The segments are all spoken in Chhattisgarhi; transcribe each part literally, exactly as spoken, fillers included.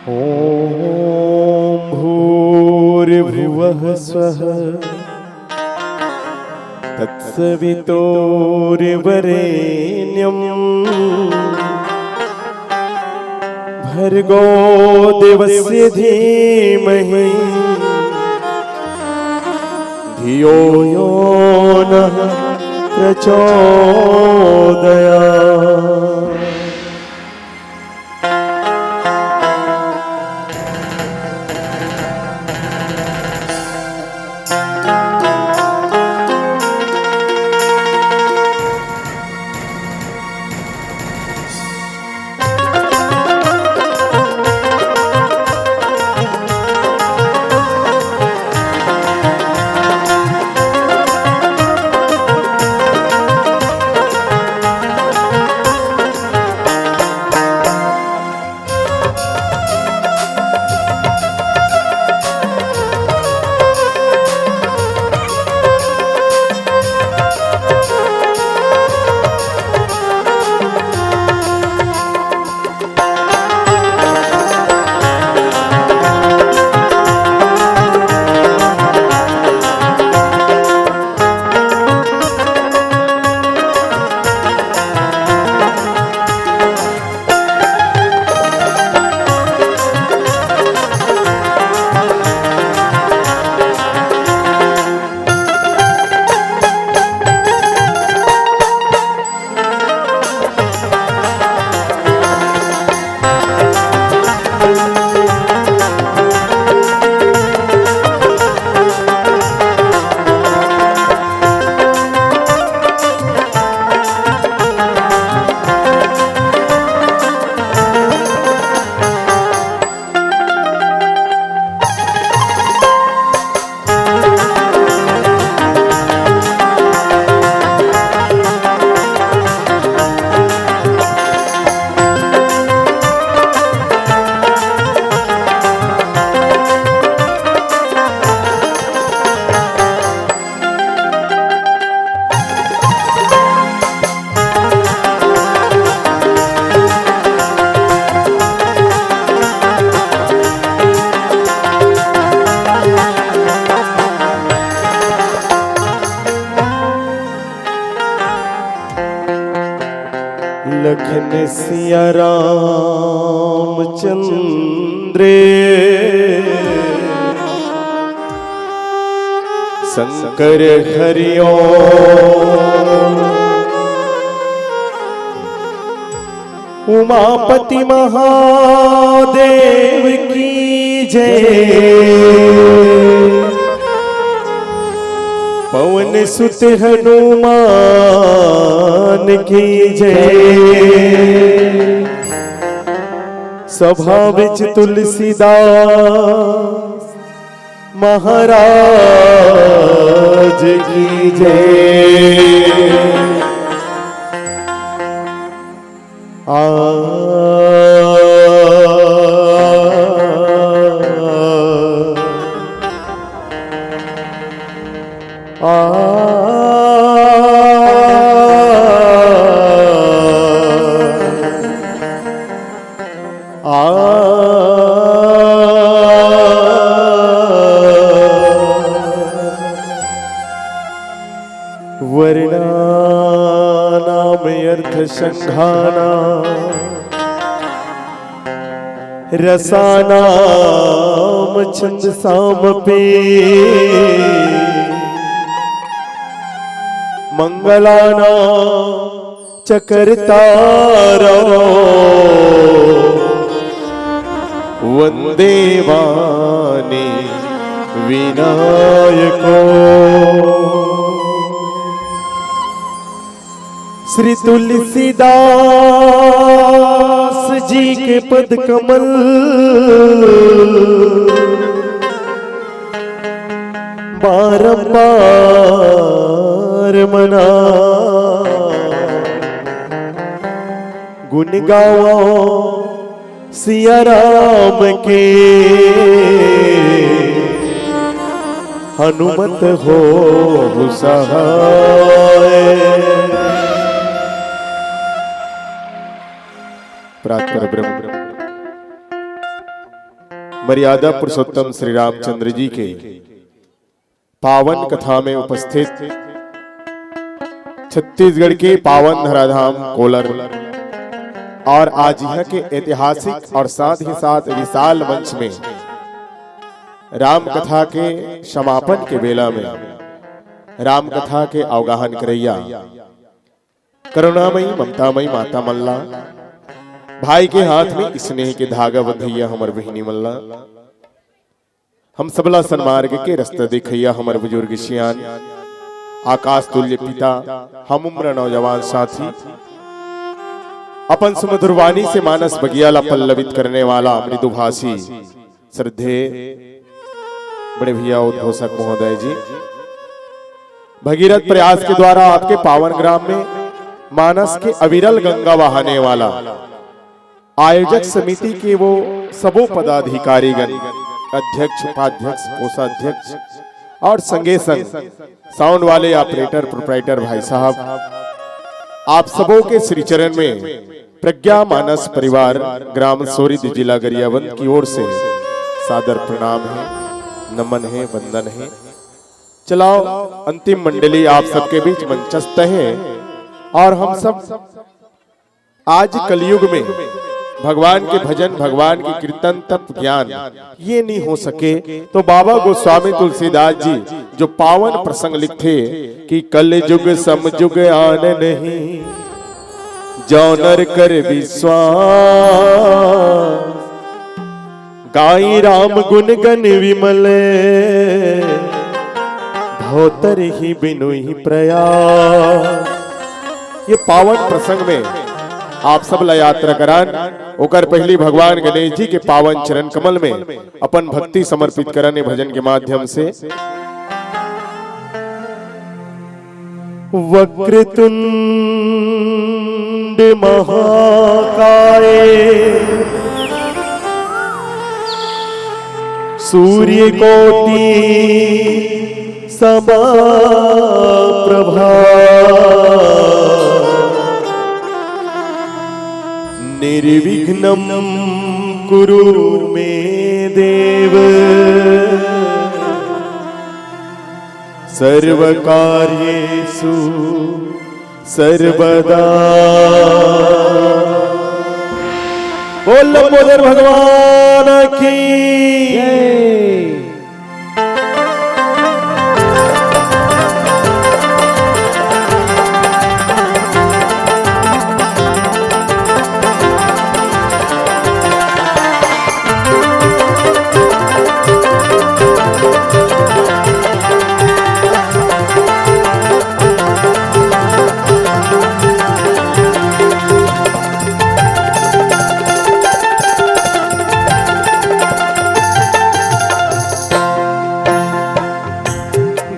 ॐ भूर्भुवः स्वः तत्सवितुर्वरेण्यं भर्गो देवस्य धीमहि धियो यो नः प्रचोदयात्। लखन सिया राम चंद्र शंकर हरि ओम। उमापति महादेव की जय। पवन सुत हनुमान की जय। सभा बिच तुलसीदास महाराज की जय। आ, आ, आ। वर्णानामर्थसंघानां रसानां छंदसामपि। मंगलानां च कर्तारौ वंदे वाणी विनायकौ। श्री तुलसीदास जी के पद कमल बारंबार मना गुण गावो सिया राम के, हनुमत होहु सहाय। प्रात परब्रह्म मर्यादा पुरुषोत्तम श्री रामचंद्र जी के पावन कथा में उपस्थित छत्तीसगढ़ के पावन धराधाम कोलर और आज यहां के ऐतिहासिक और साथ ही साथ विशाल मंच में राम कथा के समापन के बेला में राम कथा के अवगाहन करैया करुणामयी ममतामयी माता मन ला, भाई के हाथ में स्नेह के धागा बंधैया हमर बहिनी मन ला, हम सबला सन्मार्ग के रास्ता दिखैया हमर बुजुर्ग सियान, आकाश तुल्य पिता, हम उम्र नौजवान साथी, अपन सुमधुर वाणी से मानस बगिया ला पल्लवित करने वाला मृदुभाषी श्रद्धेय बड़े भैया उद्घोषक महोदय जी, भगीरथ प्रयास के द्वारा आपके पावन ग्राम में मानस के अविरल गंगा बहाने वाला आयोजक समिति के वो सबो पदाधिकारीगण, अध्यक्ष, उपाध्यक्ष, कोषाध्यक्ष और संगे संग साउंड वाले ऑपरेटर, प्रोपराइटर भाई साहब, आप सबों के श्री चरण में प्रज्ञा मानस परिवार ग्राम सोरिद जिला गरियाबंद की ओर से सादर प्रणाम है, नमन है, वंदन है। चलाओ, अंतिम मंडली आप सबके बीच मंचस्थ है और हम सब आज कलयुग में भगवान के भजन, भगवान के कीर्तन, तप, ज्ञान ये नहीं हो सके, तो बाबा गोस्वामी तुलसीदास जी जो पावन प्रसंग लिखथे कि कलयुग समजुग आन नहीं, जौनर कर विश्वास, गाई राम गुण गण विमल, भवतर ही बिनु ही प्रयास। ये पावन प्रसंग में आप सब ला यात्रा करान, ओकर पहली भगवान गणेश जी के पावन चरण कमल में अपन भक्ति समर्पित करन ये भजन के माध्यम से। वक्रतुंड महाकाय सूर्यकोटि समाप्रभा। निर्विघ्नं कुरु मे देव सर्वकार्येषु सर्वदा। बोल लंबोदर भगवान की।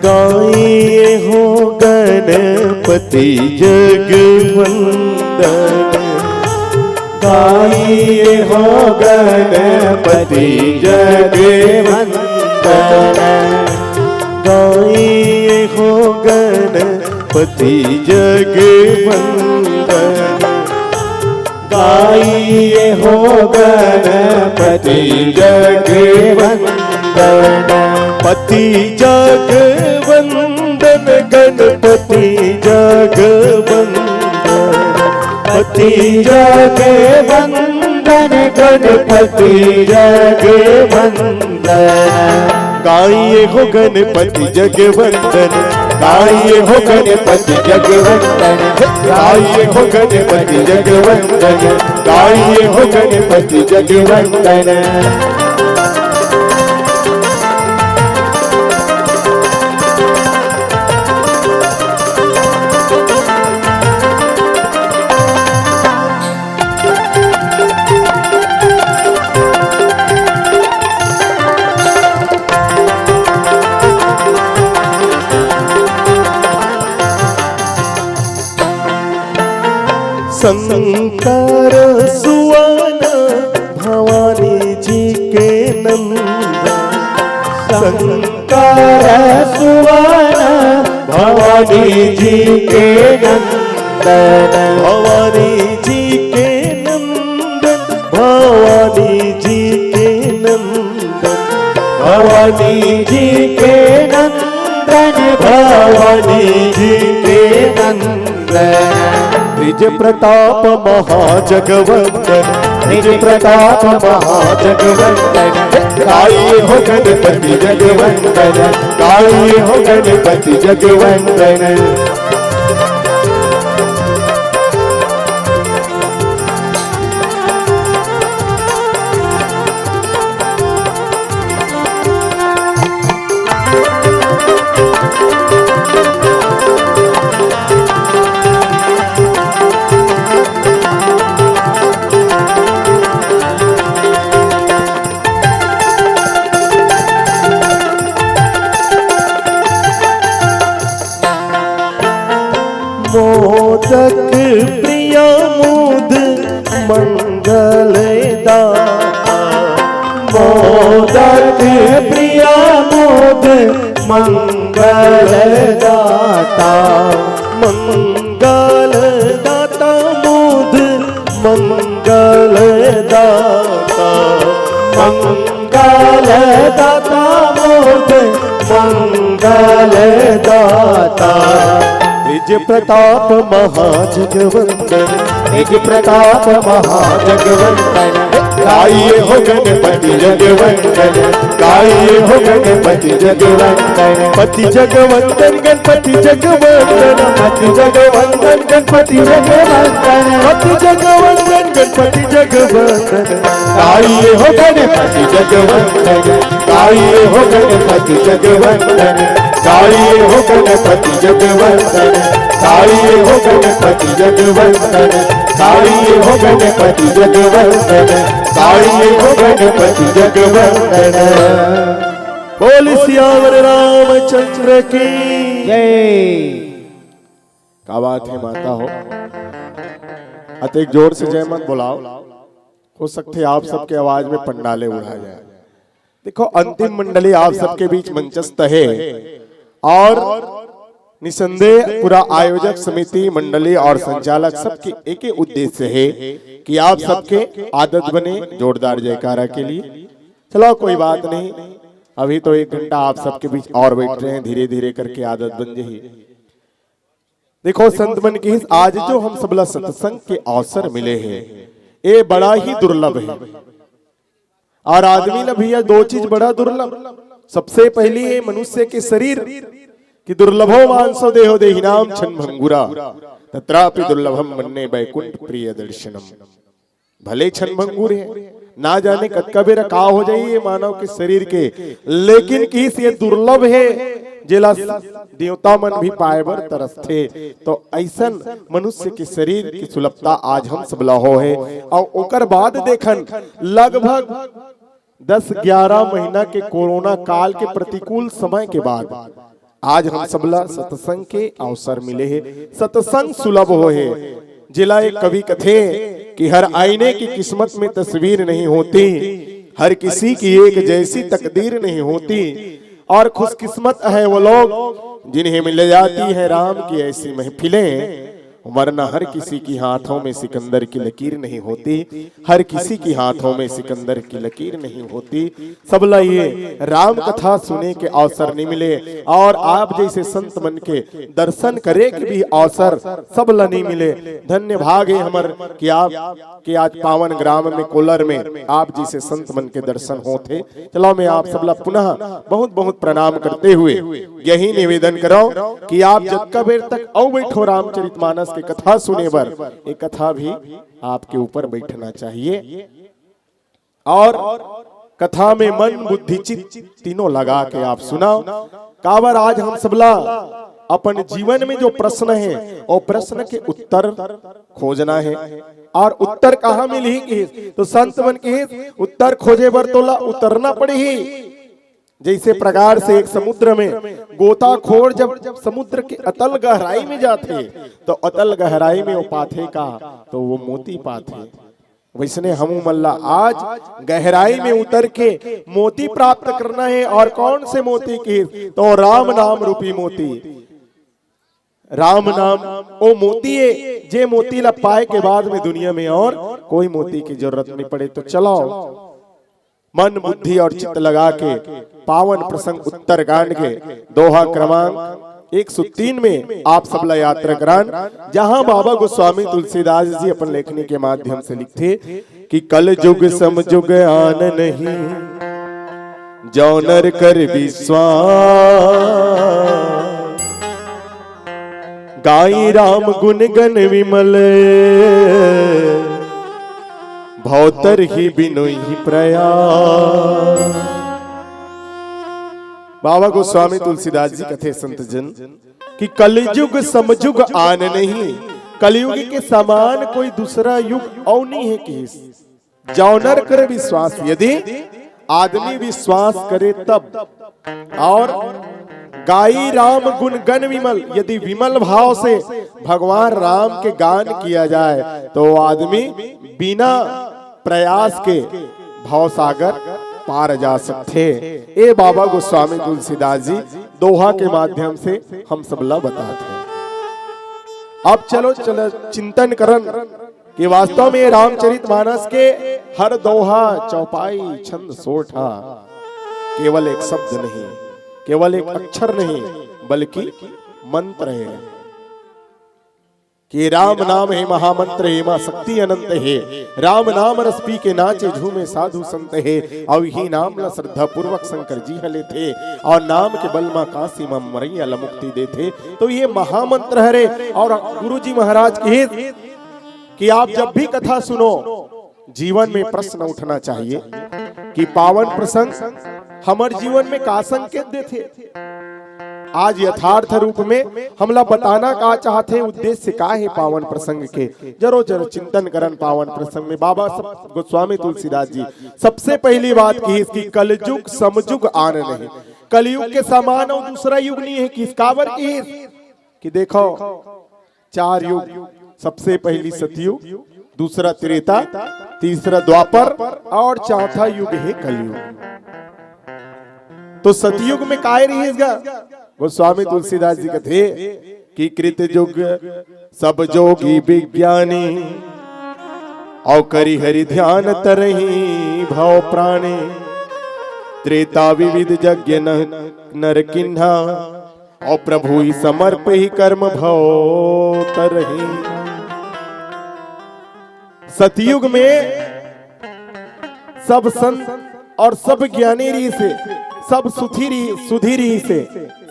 गाइए हो गणपति जग वंदन, गाइए हो गणपति जग वंदन, गाइए हो गणपति जग वंदन, गाइए हो गणपति जग वंदन। पति जग वंदन, गणपति जग वंदन। पति जग वंदन, गणपति जग वंदन। गाइए हो गणपति जग वंदन, गाइए हो गणपति जग वंदन, गाइए हो गणपति जग वंदन, गाइए हो गणपति जग वंदन। शंकर सुवन भवानी जी के नंदन, शंकर सुवन भवानी जी के नंदन, भवानी जी के नंदन, भवानी जी के नंदन। भवानी जी के नंदन, भवानी जी के नंदन। तेज प्रताप महाजगवंदन, तेज प्रताप महाजगवंदन। गाइए हो गणपति जगवंदन, गाइए हो गणपति जगवंदन। मोदक प्रिय मोद मंगल दाता, मोदक प्रिय मोद मंगल दाता, मंगल दाता मोद मंगल दाता, मंगल दाता मोद मंगल दाता। तेज प्रताप महाजगवंदन, तेज प्रताप महाजगवंदन। गाइए हो गणपति जगवंदन, गाइए हो गणपति जगवंदन। पति जगवंदन, गणपति जगवंदन, पति जगवंदन, गणपति जगवंदन, पति जगवंदन, गणपति जगवंदन। गाइए हो गणपति जगवंदन, गाइए हो गणपति जगवंदन, गाइए हो गणपति जगवंदन, गाइए हो गणपति जगवंदन, गाइए हो गणपति जगवंदन, गाइए हो गणपति जगवंदन। बोल सियावर रामचंद्र की जय। का बात है माता हो, अतेक जोर से जय मत बोलाओ, हो सकथे आप सबके आवाज में पंडाले उड़ा जाए। देखो, अंतिम मंडली आप सबके बीच मंचस्थ है और निसंदेह पूरा आयोजक समिति, मंडली और संचालक सबके एक ही उद्देश्य है कि आप सबके आदत बने जोरदार जयकारा के लिए। चलो, कोई बात नहीं, अभी तो एक घंटा आप सबके बीच और बैठ रहे हैं, धीरे धीरे करके आदत बन जाही। देखो संत मन की, आज जो हम सबला सत्संग के अवसर मिले हैं, ये बड़ा ही दुर्लभ है। और आदमी ला भैया दो चीज बड़ा दुर्लभ। सबसे पहली है मनुष्य के शरीर, कि दुर्लभो मानसो देहो देहिनाम छन भंगुरा, तत्रापि दुर्लभम मन्ये बैकुंठ प्रिय दर्शनम। भले छन भंगुर है, ना जाने कतका बेरा का हो जाई ये मानव के शरीर के, लेकिन किस ये दुर्लभ है, जेला देवता मन भी पाए बर तरसथे। तो ऐसन मनुष्य के शरीर की सुलभता आज हम सब ला हो है, और ओकर बाद देखन, लगभग दस ग्यारह महीना के कोरोना काल के प्रतिकूल समय के बाद आज हम सबला सत्संग के अवसर मिले हे, सत्संग सुलभ हो हे। जिला एक कवि कथे कि हर आईने की किस्मत में तस्वीर नहीं होती, हर किसी की एक जैसी तकदीर नहीं होती, और खुशकिस्मत है वो लोग जिन्हें मिल जाती है राम की ऐसी महफिलें, वरना हर किसी की हाथों में सिकंदर की लकीर नहीं होती, हर किसी की हाथों में सिकंदर की लकीर नहीं होती। सबला ये राम कथा सुने के अवसर नहीं मिले और आप जैसे संत मन के दर्शन करे के भी अवसर सबला नहीं मिले। धन्य भाग है हमर कि आप के आज पावन ग्राम में कोलर में आप जैसे संत मन के दर्शन होत हे। चलो मैं आप सबला पुनः बहुत बहुत प्रणाम करते हुए यही निवेदन करो कि आप जतका बेर तक अउ बैठो रामचरितमानस के कथा सुने बर, ये कथा भी आपके ऊपर बैठना चाहिए। और कथा में मन, बुद्धि, चित्त तीनों लगा के आप सुनाओ। काबर आज हम सबला अपन जीवन में जो प्रश्न है, वो प्रश्न के उत्तर खोजना है। और उत्तर कहाँ मिलही किहिस? तो संत मन किहिस, उत्तर खोजे बर तोला उतरना पड़ही। जैसे प्रकार से एक समुद्र में गोताखोर जब समुद्र के अतल गहराई में जाथे, तो अतल गहराई में वो पाथे का, तो वो मोती पाथे। वैसने हमू मन ला आज गहराई में उतर के मोती प्राप्त करना है। और कौन से मोती की? तो राम नाम रूपी मोती। राम नाम ओ मोती है, जे मोती ला पाए के बाद में दुनिया में और कोई मोती की जरूरत नहीं पड़े। तो चलो, मन, बुद्धि और चित्त लगा के पावन प्रसंग उत्तरकांड के दोहा क्रमांक एक सौ तीन में आप सबला यात्रा करान, जहां बाबा गोस्वामी तुलसीदास जी अपन लेखनी के माध्यम से लिखथे कि कल जुग सम जुग आन नहीं, जौ नर कर विश्वास। गाई राम गुण गण विमल, भवतर ही बिनोही प्रयास। बाबा गोस्वामी तुलसीदास जी कथे संत जन कि कलयुग समजुग आन नहीं, कलयुग के समान कोई दूसरा युग अउ नहीं है किहिस। जौ नर कर विश्वास, यदि आदमी विश्वास करे तब, और गाई राम गुण गण विमल, यदि विमल भाव से भगवान राम के गान किया जाए तो वो आदमी बिना प्रयास के भव सागर पार जा सकथे। ए बाबा गोस्वामी तुलसीदास जी दोहा के माध्यम से हम सब ला बताथे। अब चलो चलो चिंतन करन कि वास्तव में रामचरित मानस के हर दोहा, चौपाई, छंद, सोरठा केवल एक शब्द नहीं, केवल एक अक्षर नहीं, बल्कि मंत्र है कि राम नाम हे महामंत्र, एमा शक्ति अनंत हे। राम नाम रस पी के नाचे झूमे साधु संत हे। अउ इही नाम ला श्रद्धा पूर्वक शंकर जी ह लेथे, अउ नाम के बल मा काशी मा मरैया ला मुक्ति देथे। तो ये महामंत्र हरे। अउ गुरु जी महाराज कहिस कि आप जब भी कथा सुनो, जीवन में प्रश्न उठना चाहिए कि पावन प्रसंग हमर जीवन में का संकेत देथे। आज यथार्थ रूप में हमला बताना का चाहथे, उद्देश्य का हे पावन प्रसंग के। जरो जरो चिंतन करन पावन प्रसंग में। बाबा सब, गोस्वामी तुलसीदास जी सबसे पहली बात कहिस कि कलजुग समजुग आन नहीं। कलयुग के समान अउ दूसरा युग नहीं है। किस काबर कहिस कि देखो, चार युग, सबसे पहली सतयुग, दूसरा त्रेता, तीसरा द्वापर और चौथा युग है कलयुग। तो सतयुग में काय रहिस गा? गोस्वामी तुलसीदास जी कथे कि कृत युग सब जोगी विज्ञानी, अउ करी हरि ध्यान तरही भव प्राणी। त्रेता विविध यज्ञ न नर किन्हा, अउ प्रभु ही समर्प ही कर्म भव तरही। सतयुग में सब संत और सब ज्ञानी रहिसे, सब सुधी रहिसे,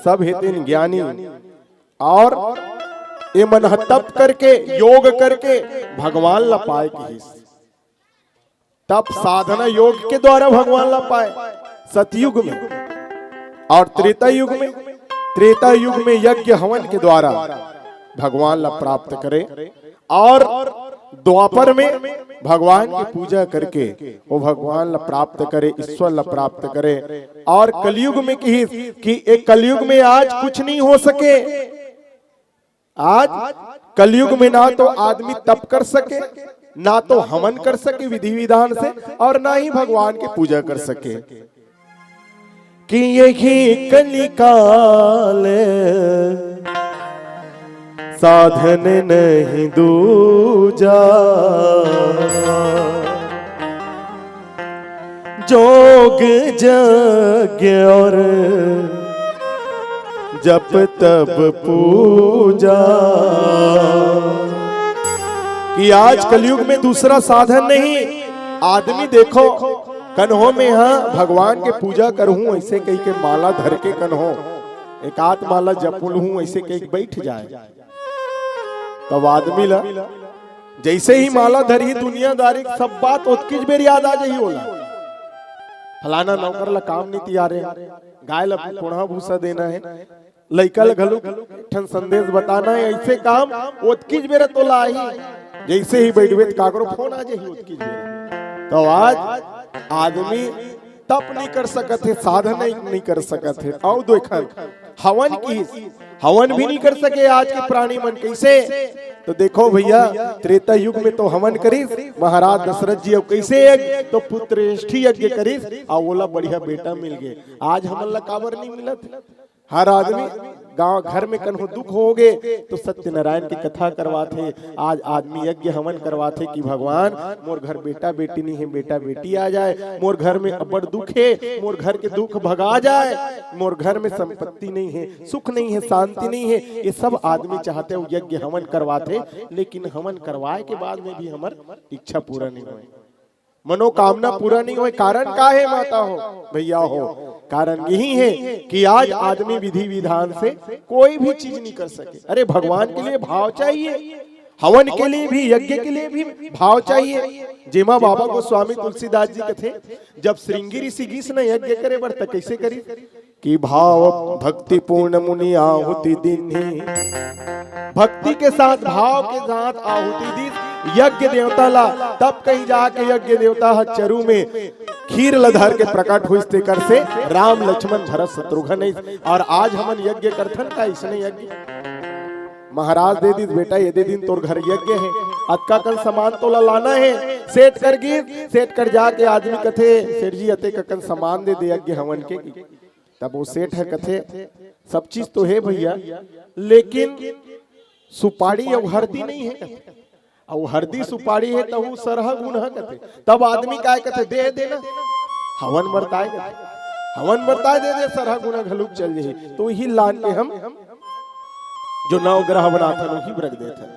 सब हेतिन ज्ञानी, और एमन ह तप करके, योग करके भगवान ला पाए कहिस। तप साधना योग के द्वारा भगवान ला पाए सतयुग में। और त्रेता युग में, त्रेता युग में यज्ञ हवन के द्वारा भगवान ला प्राप्त करे, और द्वापर में भगवान की पूजा करके वो भगवान ला प्राप्त करे, ईश्वर ला प्राप्त करे। और कलयुग में कहिस कि एक कलयुग में आज कुछ नहीं हो सके। आज कलयुग में ना तो आदमी तप कर सके, ना तो हवन कर सके विधि विधान से, और ना ही भगवान की पूजा कर सके। कि यही कलिकाल साधन नहीं दूजा, जोग जग और जप तप पूजा। कि आज कलयुग में दूसरा साधन नहीं। आदमी देखो, कन्हो में हाँ भगवान के पूजा करहूं, ऐसे कहि के माला धर के कन्हो एकात माला जप लूं, ऐसे कहि के बैठ जाए। तब आदमी ला जैसे ही माला धरही, दुनियादारी के सब बात ओतकीच बेर याद आ जाही ओला। फलाना नौकर ला काम नहीं तियारे, गाय ला कोढ़ा भूसा देना है, लइका ला घलो एक ठन संदेश बताना है, ऐसे काम ओतकीच बेरा तोला आही। जैसे ही बैठबे त काकरो फोन आ जाही ओतकीच बेरा। तो आज आदमी तप नहीं कर सकत हे, साधन नहीं, नहीं कर सकत हे। अउ दो एकन हवन की, हवन भी नहीं कर सके आज के प्राणी मन। कैसे? तो देखो भैया, त्रेता युग में तो हवन करिस महाराज दशरथ जी, अउ कैसे यज्ञ? तो पुत्रेष्ठि यज्ञ करिस, अउ ओला बढ़िया बेटा मिल गए। आज हमन ला काबर नहीं मिलत? हर आदमी गांव घर में कन्हो दुख होगे तो सत्यनारायण के कथा करवाथे। आज आदमी यज्ञ हवन करवाथे कि भगवान, मोर घर बेटा बेटी नहीं है, बेटा बेटी आ जाए, मोर घर में अब्बड़ दुख है, मोर घर के दुख भगा जाए, मोर घर में संपत्ति नहीं है, सुख नहीं है, शांति नहीं है, ये सब आदमी चाहथे, वो यज्ञ हवन करवाथे। लेकिन हवन करवाए के बाद में भी हमर इच्छा पूरा नहीं होय, मनोकामना पूरा नहीं होय। कारण का है माता हो, भैया हो? कारण यही है कि आज आदमी विधि विधान से कोई भी चीज नहीं कर सके। अरे, भगवान के लिए भाव चाहिए, हवन के लिए भी, यज्ञ के लिए भी भाव चाहिए। जेमा बाबा गोस्वामी तुलसीदास जी कथे, जब श्रृंगी ऋषि गीस न यज्ञ करे बर, त कैसे करी? कि भाव भक्ति पूर्ण मुनि आहुति दीन्ही। भक्ति के साथ, भाव के साथ आहुति दीस यज्ञ देवता ला। तब कहीं जाके यज्ञ देवता ह चरू में खीर ल धर के प्रकट होइस, तेकर से राम लक्ष्मण भरत शत्रुघ्न अइस। और आज हमन यज्ञ करथन का? इसने यज्ञ महाराज दे दीस, बेटा, ये दे दिन तोर घर यज्ञ है, अतका कन सामान तोला लाना है। सेठ कर गीस, सेठ कर जाके आदमी कथे, "सेठ जी, अतेक कन सामान दे दे यज्ञ हवन के।" तब वो सेठ ह कथे, "सब चीज तो है भैया, लेकिन सुपारी अउ हरदी नहीं है।" अउ हरदी सुपारी है, तहू सरहा गुनहा कथे। तब आदमी काय कथे, "दे दे ना, हवन बरताय दे, हवन बरताय दे दे, सरहा गुनहा घलुक चल जही।" तो इही लान के हम जो नवग्रह बनाथन, वही बर रख देथन।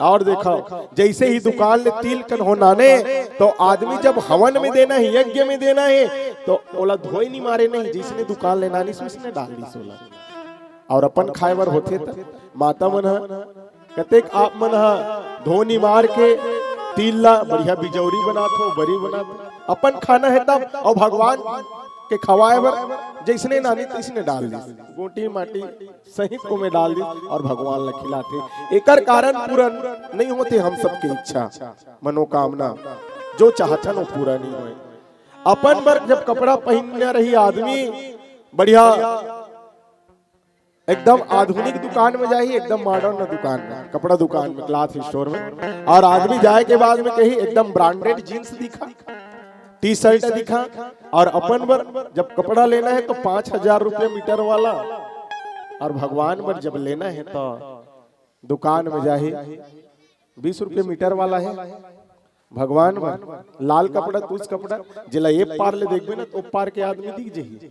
और देखो, जैसे ही दुकान ले तिल कन हो नाने, तो आदमी जब हवन में देना है, यज्ञ में देना है, तो ओला धोई नहीं मारे नहीं, जिसने दुकान ले नानिस, उसने डाल दीस ओला। और अपन खाए बर होथे त माता मन ह, कतेक आप मन ह धोनी मार के तिल ला बढ़िया बिजौरी बनाथो, बरी बनाथो। अपन खाना है तब, और भगवान के खवाए बर जैसने नानी तैसने डाल दीस, गोटी माटी सहित ओमे डाल दीस और भगवान ला खिलाथे। एकर कारण पूरा नहीं होथे हम सबके इच्छा, मनोकामना, जो चाहथन वो पूरा नहीं होय। अपन बर जब कपड़ा पहिनना रही आदमी, बढ़िया एकदम आधुनिक दुकान में जाही, एकदम मॉडर्न दुकान में, कपड़ा दुकान में, क्लॉथ स्टोर में, और आदमी जाए के बाद में कही, "एकदम ब्रांडेड जींस दिखा, टी शर्ट दिखा।" और अपन बर जब कपड़ा लेना है तो पाँच हजार रुपये मीटर वाला, और भगवान बर जब लेना है तो दुकान में जाही, "बीस रुपये मीटर वाला है भगवान बर, लाल कपड़ा, तुस कपड़ा।" जेला एक पार ले देखबे ना, तो ओ पार के आदमी दिख जही।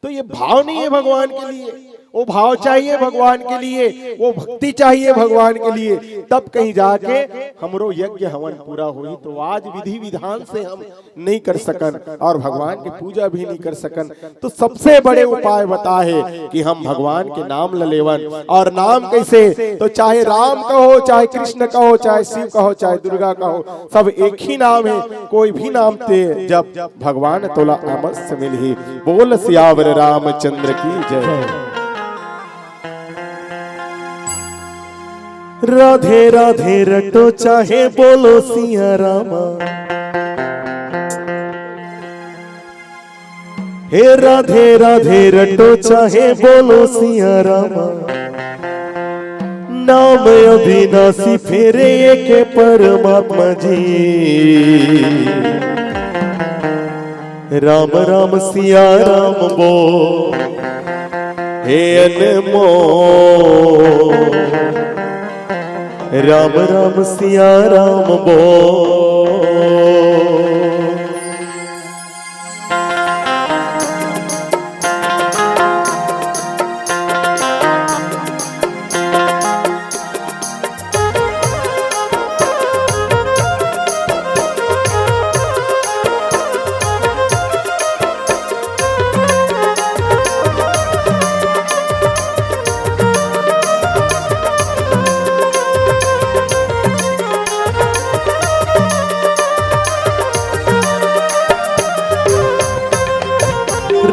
तो ये भाव नहीं है भगवान के लिए, वो भाव चाहिए भगवान के लिए, वो भक्ति चाहिए भगवान के लिए, तब कहीं जाके हमरो यज्ञ हवन पूरा होही। तो आज विधि विधान से हम नहीं कर सकन और भगवान की पूजा भी नहीं कर सकन। तो सबसे बड़े उपाय बता है कि हम भगवान के नाम ल लेवन। और नाम कैसे? तो चाहे राम कहो, चाहे कृष्ण कहो, चाहे शिव कहो, चाहे दुर्गा कहो, सब एक ही नाम है। कोई भी नाम ते जब भगवान तोला अमरस मिलही। बोल सियावर रामचंद्र की जय। राधे राधे रटो चाहे बोलो सिया रामा। हे राधे राधे रटो चाहे बोलो सिया रामा। नाम अविनाशी फेरे एक परमात्मा जी। राम राम सिया राम बोल, हे अनमोल। राम राम सिया राम बोल।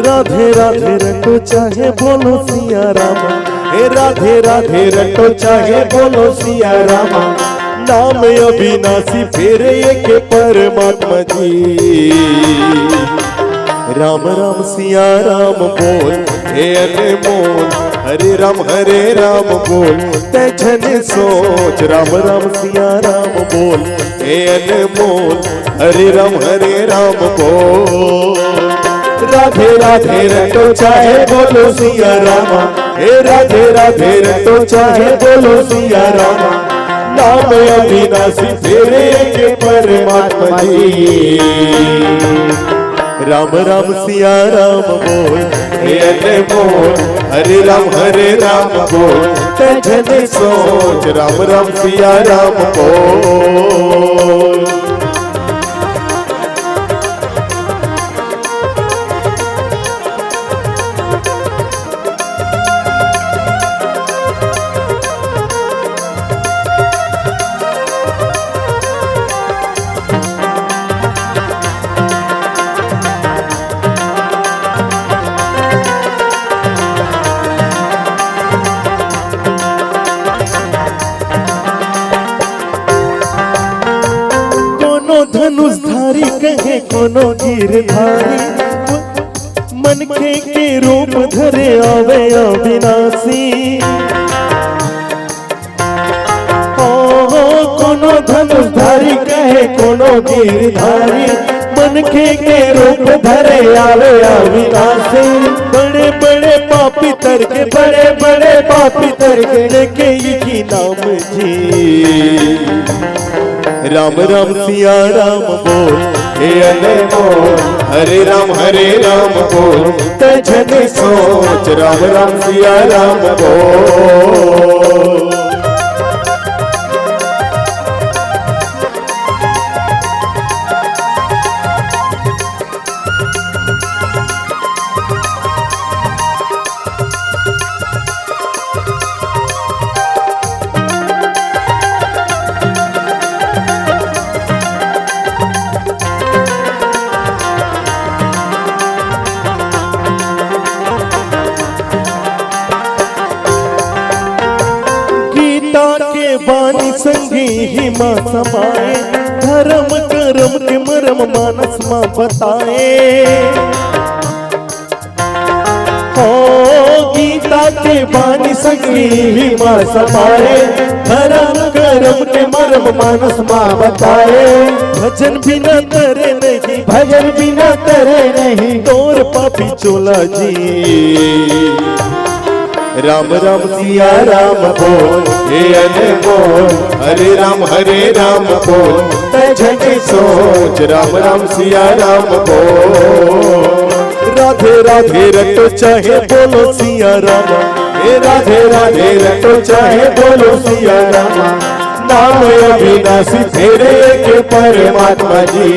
राधे राधे रटो चाहे बोलो सिया रामा। हे राधे राधे रटो चाहे बोलो सिया रामा। नाम अविनाशी फेरे एक परमात्मा जी। राम राम सिया राम बोल, हे अनमोल। हरे राम हरे राम बोल, तै झन सोच। राम राम सिया राम बोल, हे अनमोल। हरे राम हरे राम बोल। राधे राधे रटो चाहे बोलो सिया रामा, हे राधे राधे रटो चाहे बोलो सिया रामा। नाम अविनाशी तेरे के परमात्मा जी। राम राम सिया राम बोल, हे अनमोल, हरे राम हरे राम बोल, तै झन सोच, राम राम सिया राम बोल। कोनो धनुषधारी कहे कोनो गिरधारी, मनखे के रूप धरे आवे अविनाशी। ओ, कोनो धनुषधारी कहे कोनो गिरधारी, मनखे के रूप धरे आवे अविनाशी। बड़े बड़े पापी तर के, बड़े बड़े पापी तर के, लेके इही नाम जी। राम राम सिया राम बोल, हे अनमोल, हरे राम हरे राम बोल, तै झन सोच, राम राम सिया राम बोल। गीता के बानी संगी ही मा समाए, धर्म करम के मरम मानस मा बताए। ओ गीता के बानी संगी ही मा समाए, धर्म करम के मरम मानस मा बताए। भजन बिना तरे नहीं, भजन बिना तरे नहीं, तोर पापी चोला जी। राम राम सिया राम बोल, हे अनमोल, हरे राम हरे राम बोल, तै झन सोच, राम राम सिया राम बोल। राधे राधे रटो चाहे बोलो सिया रामा, हे राधे राधे रटो चाहे बोलो सिया रामा। नाम अविनाशी तेरे के परमात्मा जी।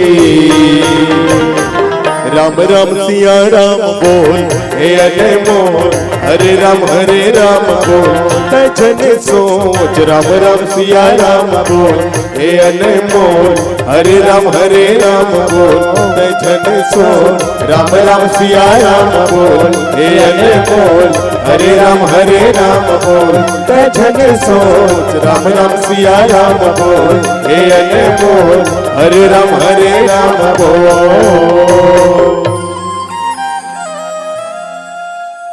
राम राम सिया राम बोल, हे अनमोल, हरे राम हरे राम बोल, तै झन सोच, राम राम सिया राम बोल, हे अनमोल, हरे राम हरे राम बोल, तै झन सोच, राम राम सिया राम बोल, हे अनमोल, हरे राम हरे राम बोल, तै झन सोच, राम राम सिया राम बोल, हे अनमोल, हरे राम हरे राम बोल।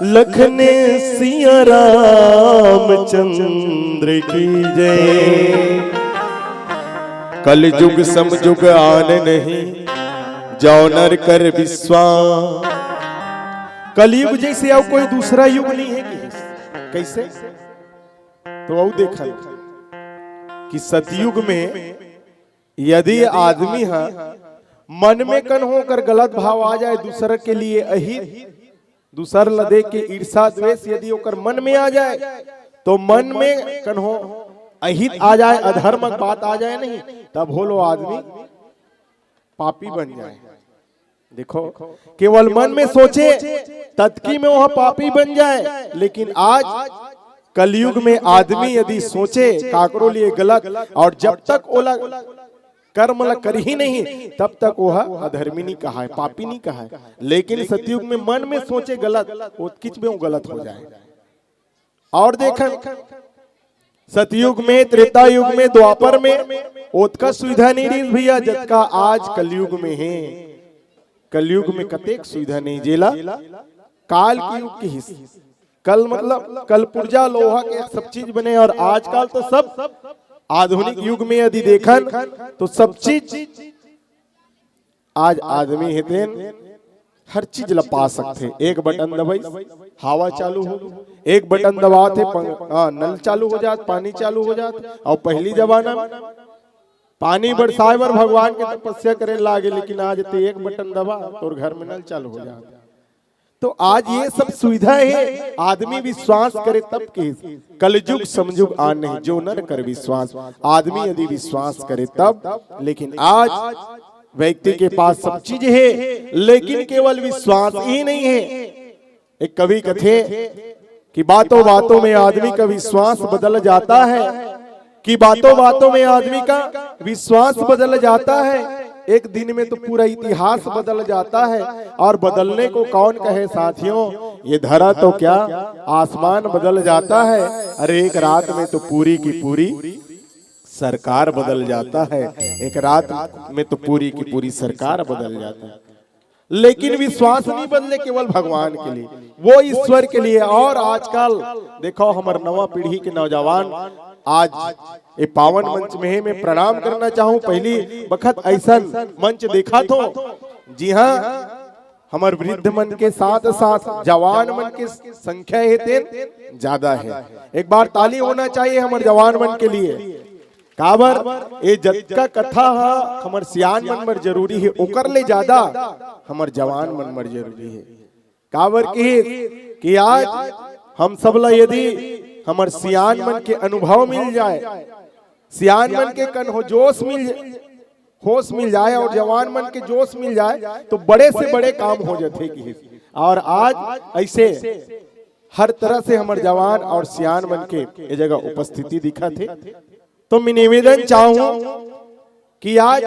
लखन सिया रामचंद्र की जय। कलयुग समयुग आन नहीं, जौ नर कर विश्वास। कलयुग जैसे अउ कोई दूसरा युग नहीं है कि? कैसे? तो अउ देखन कि सतयुग में यदि आदमी ह मन में कन्हो ओकर गलत भाव आ जाए, दूसर के लिए अहित, दूसर ल देख के ईर्षा द्वेष यदि ओकर मन में आ जाए, तो मन में कन्हो अहित आ जाए, अधर्मक बात आ जाए नहीं, तब होलो आदमी पापी बन जाए। देखो, केवल मन में सोचे, ततकी में वह पापी बन जाए। लेकिन आज कलयुग में आदमी यदि सोचे काकरो लिए गलत, और जब तक ओला कर्म ला करही नहीं, तब तक वह अधर्मी नहीं कहाए, पापी नहीं कहाए। लेकिन सतयुग में मन में सोचे गलत, ओतकिच में वो गलत हो जाए। और देखन, सतयुग में, त्रेता युग में, द्वापर में ओतका सुविधा नहीं रहिस भैया, जतका आज कलयुग में है। कलयुग में कतेक सुविधा नहीं, जेला काल के युग किहिस। कल मतलब कल पुर्जा लोहा के सब चीज बने, और आजकल तो सब आधुनिक युग में यदि देखन तो सब चीज आज आदमी हे तेन हर चीज ला पा सकथे। एक बटन दबाइस, हवा चालू हो, एक बटन दबात हे, पं-, आ, नल चालू हो जात, पानी चालू हो जात। अउ पहिली जमाना में पानी बरसाए बर भगवान के तपस्या करे लागे, लेकिन आज ते एक बटन दबा, तोर घर में नल चालू हो जात। तो आज ये सब सुविधा हे, आदमी विश्वास करे तब के। कलजुग समजुग आन नहीं, जो नर कर विश्वास। आदमी यदि विश्वास करे तब। लेकिन आज व्यक्ति के पास सब चीज हे, लेकिन केवल विश्वास ही नहीं हे। एक कवि कथे कि बातों बातों में आदमी का विश्वास बदल जाता है, कि बातों बातों में आदमी का विश्वास बदल जाता है, एक दिन में तो पूरा इतिहास बदल जाता है। और बदलने को कौन कहे साथियों, ये धरा तो क्या, आसमान बदल जाता है। अरे, एक रात में तो पूरी की पूरी सरकार बदल जाता है, एक रात में तो पूरी की पूरी सरकार बदल जाता है। लेकिन विश्वास नहीं बदले, केवल भगवान के लिए, वो ईश्वर के लिए। और आजकल देखो, हमर नवा पीढ़ी के नौजवान आज ये पावन मंच में हे, मैं प्रणाम करना चाहूं। पहली बखत ऐसन मंच देखा थो, जी हाँ, हमर वृद्ध मन के साथ साथ जवान मन के संख्या हे तेन ज्यादा हे। एक बार ताली होना चाहिए हमर जवान मन के लिए। काबर, ये जतका कथा ह हमर सियान मन बर जरूरी हे, ओकर ले ज्यादा हमर जवान मन बर जरूरी हे। काबर कि, कि आज हम सब ला यदि हमर सियान मन के अनुभव मिल जाए, सियान मन के कन्हो जोश मिल, होश मिल जाए और जवान मन के जोश मिल जाए, तो बड़े से बड़े काम हो जाथे कि। और आज ऐसे हर तरह से हमर जवान और सियान मन के ये जगह उपस्थिति दिखत हे। तो मैं निवेदन चाहूं कि आज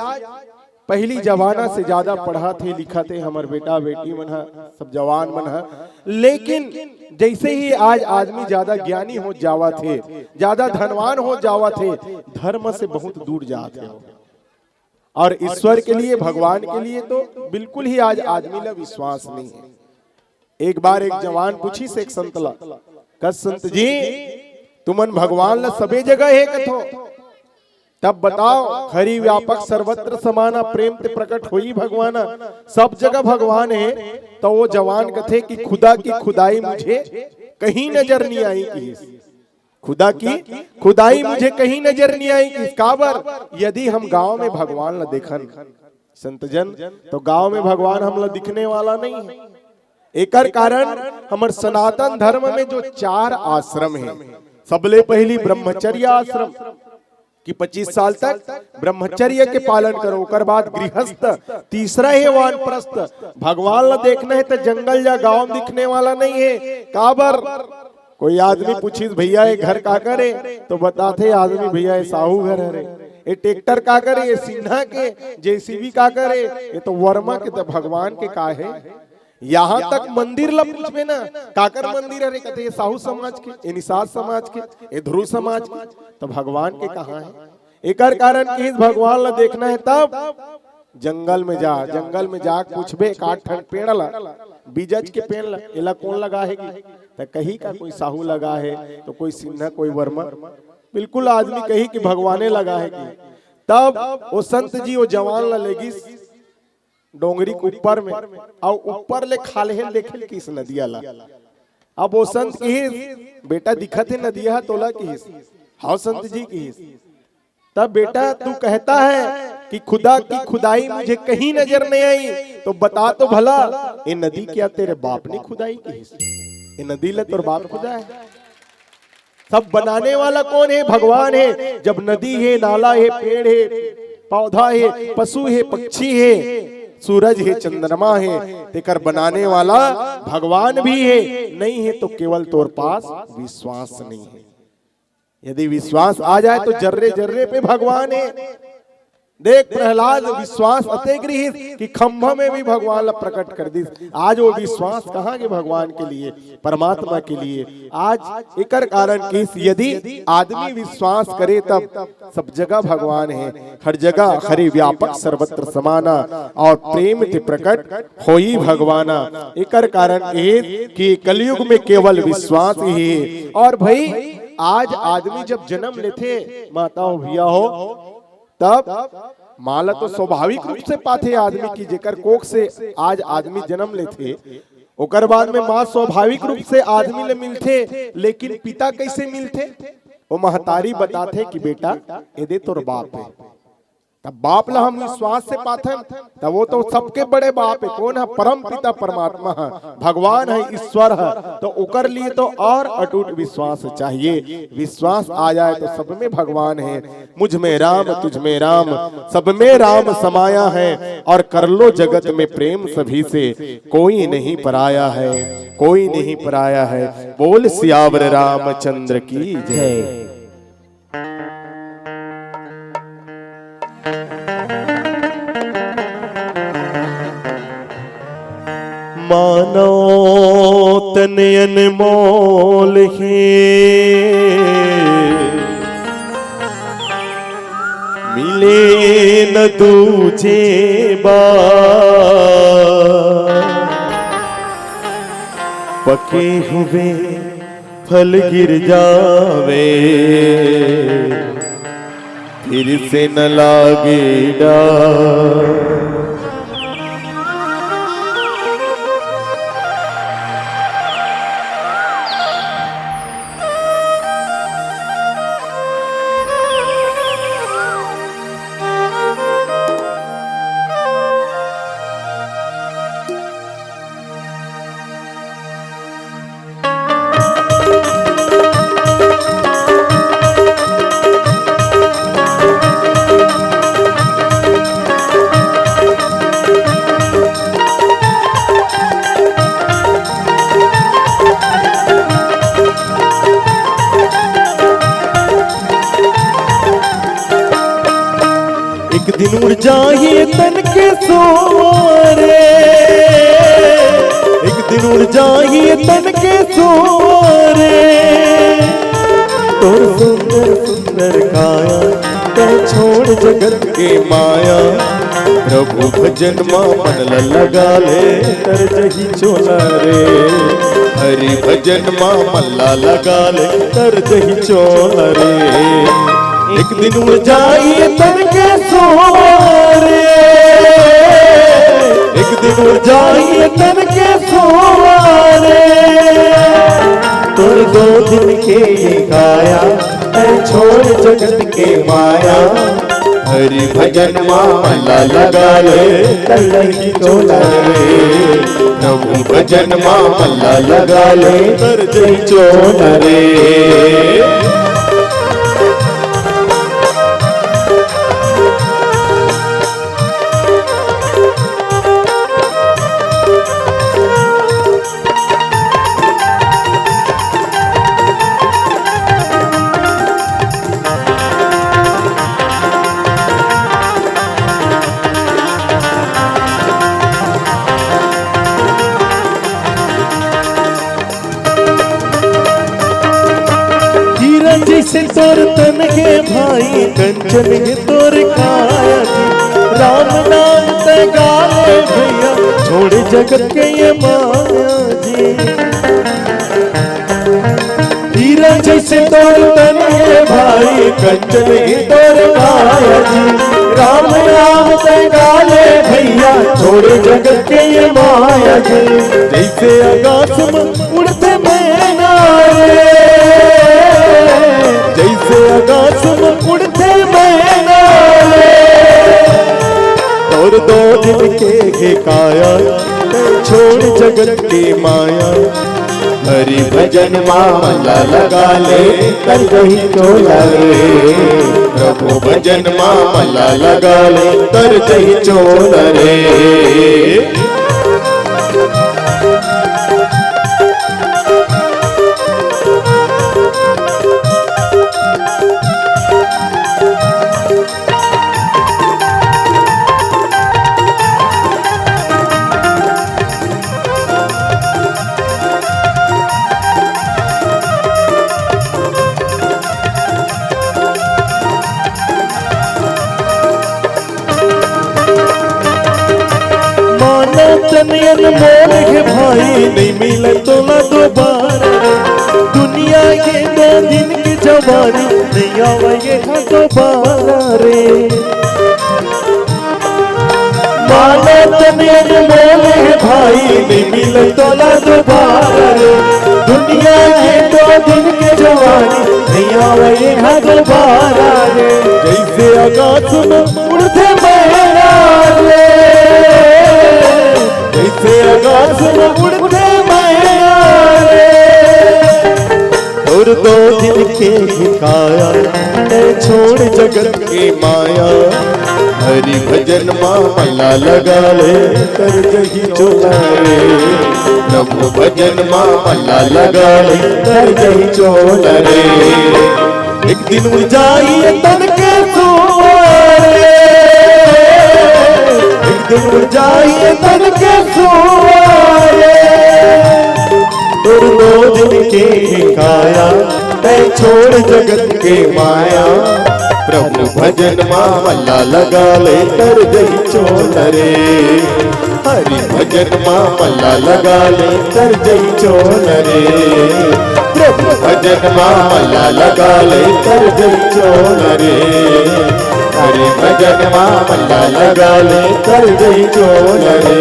पहली जमाना से ज्यादा पढ़त हे, लिखत हे हमर बेटा बेटी मन ह, सब जवान मन ह, लेकिन जैसे ही आज आदमी ज्यादा ज्ञानी हो जावत हे, ज्यादा धनवान हो जावत हे, धर्म से बहुत दूर जात हे। और ईश्वर के लिए, भगवान के लिए तो बिल्कुल ही आज आदमी ला विश्वास नहीं हे। एक बार एक जवान पूछिस एक संत ला, कस, "संत जी, तुमन भगवान ला सबे जगह हे कथो, तब बताओ, खरी व्यापक सर्वत्र समाना, प्रेम ते प्रकट होई भगवाना, सब जगह भगवान हे।" तो वो जवान कथे कि खुदा की खुदाई मुझे कहीं नजर नहीं आई किहिस। खुदा की खुदाई मुझे कहीं नजर नहीं आई किहिस। काबर, यदि हम गांव में भगवान ला देखन संत जन, तो गांव में भगवान हमला दिखने वाला नहीं हे। एकर कारण हमर सनातन धर्म में जो चार आश्रम हे, सबले पहली ब्रह्मचर्य आश्रम कि पच्चीस साल तक ब्रह्मचर्य के पालन करो, ओकर बाद गृहस्थ, तीसरा हे वानप्रस्थ। भगवान ला देखना हे तो जंगल या गांव दिखने वाला नहीं हे। काबर, कोई आदमी पूछिस, "भैया, ये घर काकर हे?" तो बताथे आदमी, "भैया, ये साहू घर हरे।" "ये ट्रैक्टर काकर हे?" "ये सिन्हा के।" "जेसीबी काकर हे?" "ये तो वर्मा के।" तो भगवान के का हे? यहां तक मंदिर ला पूछबे ना, "काकर मंदिर हरे?" कथे, "ये साहू समाज के, ये निषाद समाज के, ये ध्रुव समाज के।" तो भगवान के कहां हे? एकर कारण कि भगवान ला देखना हे तब जंगल में जा, जंगल में जा पूछबे, "का ठन पेड़ ला, बीजच के पेड़ ला, एला कौन लगा हे कि?" त कही का कोई साहू लगा हे, तो कोई सिन्हा, कोई वर्मा। बिल्कुल आदमी कही कि भगवाने लगा हे कि। तब वो संत जी वो जवान ला लेगिस डोंगरी के ऊपर में, अउ ऊपर ले खाल्हे ल देखे ल किहिस नदिया ला। अब वो संत किहिस, "बेटा, दिखत हे नदिया ह तोला?" किहिस। "हाव संत जी," किहिस। "तब बेटा, तू कहता है कि खुदा की खुदाई मुझे कहीं नजर नहीं आई, तो बता तो भला, ये नदी क्या तेरे बाप ने खुदाई?" किहिस। "ये नदी ला तोर बाप खुदाय?" सब बनाने वाला कौन हे? भगवान हे। जब नदी हे, नाला हे, पेड़ हे, पौधा हे, पशु हे, पक्षी हे, सूरज हे, चंद्रमा हे, तेकर बनाने वाला भगवान भी हे। नहीं हे तो केवल तोर पास विश्वास नहीं हे। यदि विश्वास आ जाए तो जर्रे जर्रे पे भगवान हे। देख, प्रहलाद विश्वास अतेक रिहिस कि खंभा में भी भगवान ला प्रकट कर दिस। आज वो विश्वास कहाँ के भगवान के लिए, परमात्मा के लिए। आज एकर कारण किहिस, यदि आदमी विश्वास करे तब सब जगह भगवान हे, हर जगह हरे व्यापक सर्वत्र समाना और प्रेम ते प्रकट होई भगवाना। एकर कारण किहिस कि कलयुग में केवल विश्वास ही हे। और भाई, आज आदमी जब जन्म लेथे, माता हो, भैया हो, तब माँ ला तो स्वाभाविक रूप से पाथे आदमी, कि जेकर कोख से आज आदमी जन्म लेथे, ओकर बाद में माँ स्वाभाविक रूप से आदमी ले मिलथे। लेकिन पिता कइसे मिलथे? वो महतारी बताथे कि बेटा, एदे तोर बाप हे। तब बाप ला हम विश्वास से पाथन, तब वो तो सबके बड़े बाप हे। कोन ह? परम पिता परमात्मा ह, भगवान ह, ईश्वर ह। तो ओकर लिए तो और अटूट विश्वास चाहिए। विश्वास आ जाए तो सब में भगवान हे। मुझ में राम, तुझ में राम, सब में राम समाया है, और कर लो जगत में प्रेम सभी से, कोई नहीं पराया है, कोई नहीं पराया है। बोल सियावर रामचंद्र की जय। जय। मानव तन अनमोल हे, मिले न दूजे बार। पके हुए फल गिर जावे, फिर से न लागे डार। एक दिन उड़ जाही तन के सोरे, एक दिन उड़ जाही तन के सोरे। तोर सुंदर सुंदर काया, तै छोड़ जगत के माया। प्रभु भजन मा मन ल लगा ले, तर जही चोला रे। हरि भजन मा मन ल लगा ले, तर जही चोला रे। एक दिन उड़ जाही तन के सोरे, एक दिन उड़ जाही तन के सोरे। तोर दो दिन के ये काया, तै छोड़ जगत के माया। हरि भजन मा मन ल लगा ले, तर जही चोला रे। प्रभु भजन मा मन ल लगा ले, तर जही चोला रे। हीरा जइसे तोर तन हे भाई, कंचन हे तोर काया जी। राम नाम तै गा ले भैया, छोड़ जगत के ये माया जी। हीरा जइसे तोर तन हे भाई, कंचन हे तोर काया जी। राम नाम तै गा ले भैया, छोड़ जगत के ये माया जी। जइसे आकाश में उड़थे मैना रे, जइसे आकाश में उड़थे मैना रे। तोर दो दिन के हे काया, छोड़ जगत के माया। हरि भजन मा मन ल लगा ले, तर जही चोला रे। प्रभु भजन मा मन ल लगा ले, तर जही चोला रे। मानव तन अनमोल हे भाई, नइ मिले तोला दोबारा। दुनिया के दो दिन के जवानी, नइ आवे ये हा दोबारा रे। हालत में बोले भाई, नहीं मिले तोला दोबारा रे। दुनिया के दो दिन के जवानी, नहीं आवे यहाँ दोबारा रे। जैसे आकाश में उड़ते मैना रे, जैसे आकाश में उड़ते मैना रे। और दो दिन के ही काया, मैं छोड़ जगत के माया। हरि भजन मा मल्ला लगा ले, कर जही चोला रे। प्रभु भजन मा मल्ला लगा ले, कर जही चोला रे। एक दिन उड़ जाई तन के सुआ रे, एक दिन उड़ जाई तन के सुआ रे। तोर दो दिन के काया, मैं छोड़ जगत के माया। प्रभु भजन मा मल्ला लगा ले, कर जही चोला रे। हरि भजन मा मल्ला लगा ले, कर जही चोला रे। प्रभु भजन मा मल्ला लगा ले, कर जही चोला रे। हरि भजन मा मल्ला लगा ले, कर जही चोला रे।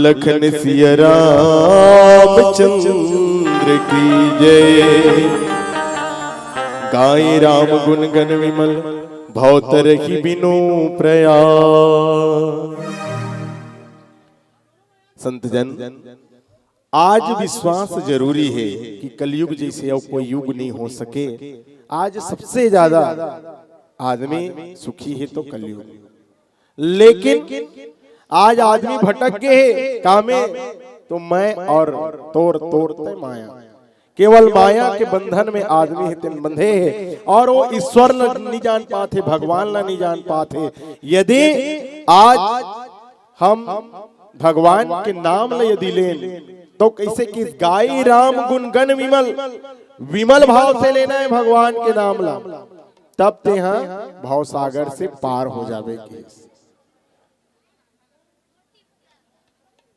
लखन सिया रामचंद्र की जय। गाए राम गुण गण विमल, भव तरहि बिनु प्रयास। संत जन, आज विश्वास जरूरी है कि कलयुग जैसे और कोई युग नहीं हो सके। आज सबसे ज्यादा आदमी सुखी है तो कलयुग, लेकिन आज आदमी भटक गए हे कामे, तो मैं और तोर, तोर ते माया। केवल माया के बंधन में आदमी हे तेन बंधे हे, और वो ईश्वर ला नहीं जान पाथे, भगवान ला नहीं जान पाथे। यदि आज हम भगवान के नाम ला यदि लेन, तो कैसे कि गाई राम गुण गण विमल, विमल भाव से लेना है भगवान के नाम ला, तब तेहा भवसागर से पार हो जाबे के।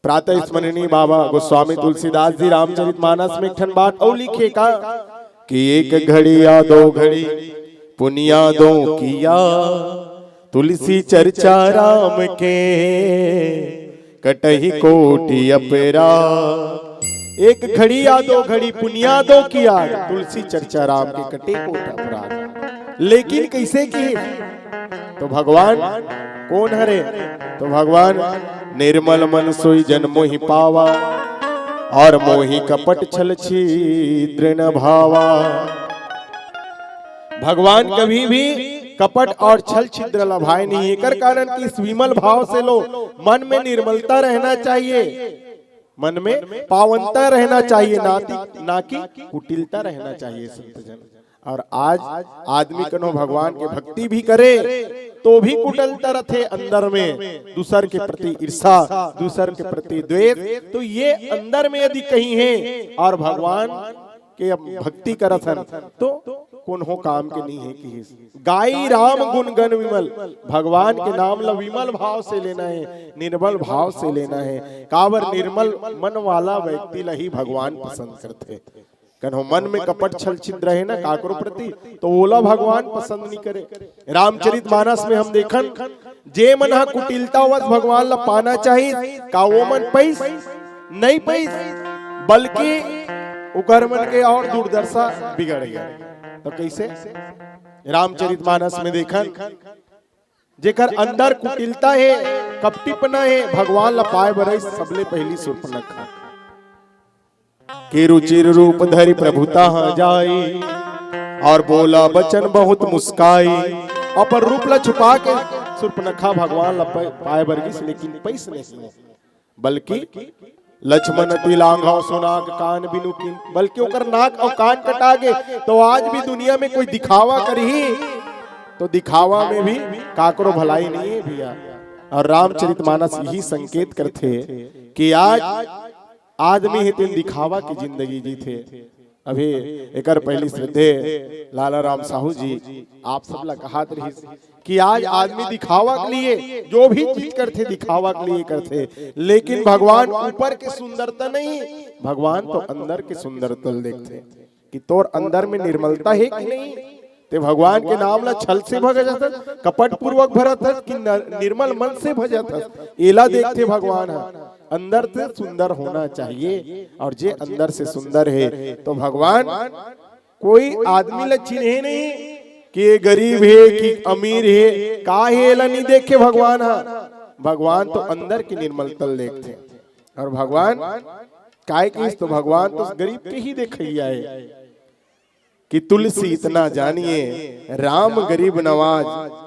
प्रातः स्मरणीय बाबा गोस्वामी तुलसीदास जी रामचरित मानस में एक ठन बात अउ लिखे का कि एक घड़ी या दो घड़ी पुनिया दो किया, तुलसी चर्चा राम के कटही कोटि अपराध। एक घड़ी या दो घड़ी पुनिया दो किया, तुलसी चर्चा राम के कटे कोटि अपराध। लेकिन कैसे की? तो भगवान कोन हरे? तो भगवान निर्मल मन सोई जन मोहि पावा, और मोहि कपट छल छिद्र न भावा। भगवान कभी भी कपट और छल छिद्र ला भाए नहीं। एकर कारण कि इस विमल भाव से लो, मन में निर्मलता रहना चाहिए, मन में पावनता रहना चाहिए, ना कि, ना कि कुटिलता रहना चाहिए संत जन। और आज आदमी कनो भगवान के भक्ति भी करे तो भी कुटिलता रथे अंदर में, दूसर के प्रति ईर्षा, दूसर के प्रति द्वेष। तो ये अंदर में यदि कहीं है और भगवान के अब भक्ति करत हन तो कोनो काम के नहीं है कि गाई राम गुण गण विमल। भगवान के नाम ला विमल भाव से लेना है, निर्मल भाव से लेना है। काबर निर्मल मन वाला व्यक्ति ला ही भगवान पसंद करथे। कन्हो मन में कपट छल छिद्र रहे ना काकरो प्रति, तो ओला भगवान पसंद नहीं करे। रामचरित मानस में हम देखन, जे मन ह कुटिलता वश भगवान ला पाना चाहिस, का वो मन पइस? नहीं पइस, बल्कि उकर मन के और दुर्दशा बिगड़ गया। तो कैसे? रामचरित मानस में देखन, जेकर अंदर कुटिलता है, कपटीपना है, भगवान ला पाए बर सबले पहली सूर्पनखा के रुचिर रूप धरि प्रभु तहाँ जाई, और बोला बचन बहुत मुस्काई। अपन रूप ला छुपा के सूर्पनखा भगवान ला पाए, पाए बर गिस, लेकिन पइस नहीं, बल्कि लक्ष्मण तिलांघव सुनाक कान बिनु किन, बल्कि ओकर नाक और कान कटा गे। तो आज भी दुनिया में कोई दिखावा करही, तो दिखावा में भी काकरो भलाई नहीं है भैया। और रामचरित मानस यही संकेत करथे कि आज आदमी हे तेन दिखावा की जिंदगी जीथे। अभी एकर पहली श्रद्धेय लाला राम साहू जी आप सब ला कहत रहिस कि आज आदमी दिखावा के लिए जो भी चीज करथे, दिखावा के लिए करथे, लेकिन भगवान ऊपर के सुंदरता नहीं, भगवान तो अंदर के सुंदरता ल देखथे कि तोर अंदर में निर्मलता है कि नहीं। ते भगवान के नाम ला छल से भजत हस, कपट पूर्वक भरत हस कि न-, निर्मल मन से भजत हस? एला देखथे भगवान ह। अंदर से सुंदर होना चाहिए, और जे अंदर से सुंदर हे तो भगवान कोई आदमी ला चिन्हे नहीं कि ये गरीब हे कि अमीर हे, का हे, एला नहीं देखे भगवान ह। भगवान तो अंदर के निर्मलता ल देखथे। और भगवान काय किस, तो भगवान तो गरीब के ही देखइया हे कि तुलसी इतना जानिए, राम गरीब नवाज,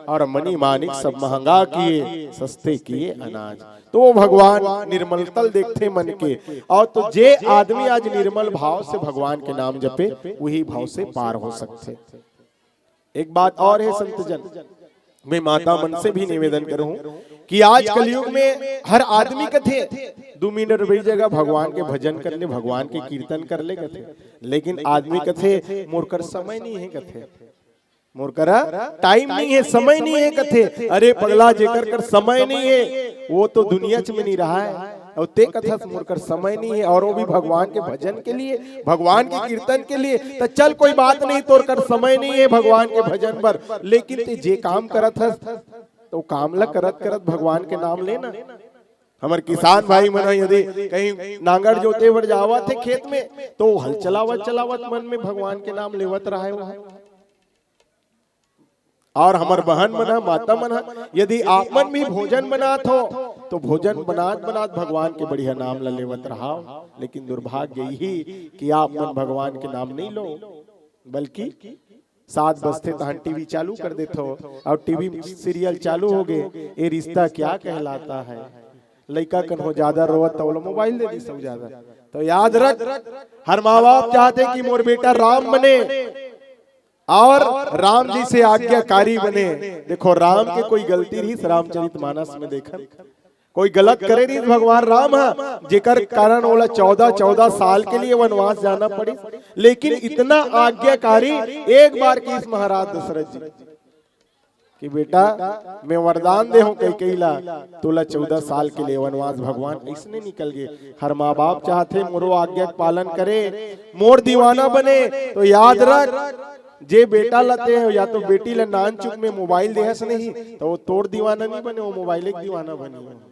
और मणि मानिक सब महंगा किए, सस्ते किए अनाज। तो वो भगवान निर्मलता ल देखथे मन के। और तो जे आदमी आज निर्मल भाव से भगवान के नाम जपे, वही भाव से पार हो सकथे। एक बात और है संत जन, मैं माता मन से भी निवेदन करूं कि आज कलयुग में हर आदमी कथे, "दू मिनट बैठ जगह भगवान के भजन कर ले, भगवान के कीर्तन कर ले," कथे। लेकिन आदमी कथे, "मोर कर समय नहीं है," कथे। "मोर करा टाइम नहीं है, समय नहीं है," कथे। अरे पगला, जेकर कर समय नहीं है, वो तो दुनिया च में नहीं रहा है। और ते कथस, "मोर कर समय नहीं है," और वो भी भगवान के भजन के लिए, भगवान के कीर्तन के लिए। तो चल, कोई बात नहीं, तोर कर समय नहीं है भगवान के भजन बर, लेकिन ते जे काम करत हस, तो काम ला करत करत भगवान के नाम लेना। हमर किसान भाई मन ह यदि कहीं नांगर जोते बर जावत हे खेत में, तो हल चलावत चलावत मन में भगवान के नाम लेवत रहे हो। और हमर बहन मन ह, माता मन ह, यदि आप मन भी भोजन बनात हो, तो भोजन बनात बनात भगवान के बढ़िया नाम ला लेवत रहाव। लेकिन दुर्भाग्य यही कि आप मन भगवान के नाम नहीं लो, बल्कि सात बजथे तहन टीवी चालू कर देथो, और टीवी सीरियल चालू हो गे, "ये रिश्ता क्या कहलाता है।" लइका कन हो ज्यादा रोवत, तो ओला मोबाइल दे दिस हो ज्यादा। तो याद रख, हर माँ बाप चाहथे कि मोर बेटा राम बने और राम जी से आज्ञाकारी बने। देखो, राम के कोई गलती रहिस, रामचरित मानस में देखन, कोई गलत करे रहिस भगवान राम ह, जेकर कारण ओला चौदह, चौदह साल के लिए वनवास जाना पड़िस। लेकिन इतना आज्ञाकारी एक बार किस महाराज दशरथ जी कि बेटा, मैं वरदान दे हूं कैकेयी ला, तोला चौदह साल के लिए वनवास। भगवान इसने निकल गए। हर माँ बाप चाहथे मोरो आज्ञा के पालन करे, मोर दीवाना बने। तो याद रख, जे बेटा ला ते या तो बेटी ला नान चुक में मोबाइल देहस नहीं, तो वो तोर दीवाना नहीं बने, वो मोबाइल के दीवाना बने।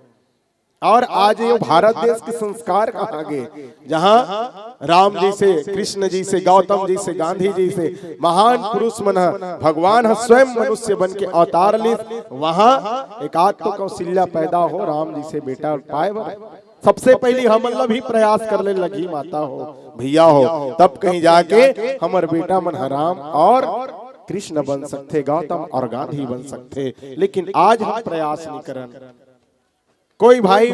और आज ये भारत देश के संस्कार कहाँ गे, जहाँ राम जी से, कृष्ण जी से, गौतम जी से, गांधी जी से महान पुरुष मन ह, भगवान ह स्वयं मनुष्य बन के अवतार लिस, वहाँ एकाध तो कौशल्या पैदा हो राम जी से बेटा पाए बर। सबसे पहली हमन ला भी प्रयास कर ले लगी माता हो, भैया हो, तब कहीं जाके हमर बेटा मन ह राम और कृष्ण बन सकथे, गौतम और गांधी बन सकथे। लेकिन आज हम प्रयास नहीं करन। कोई भाई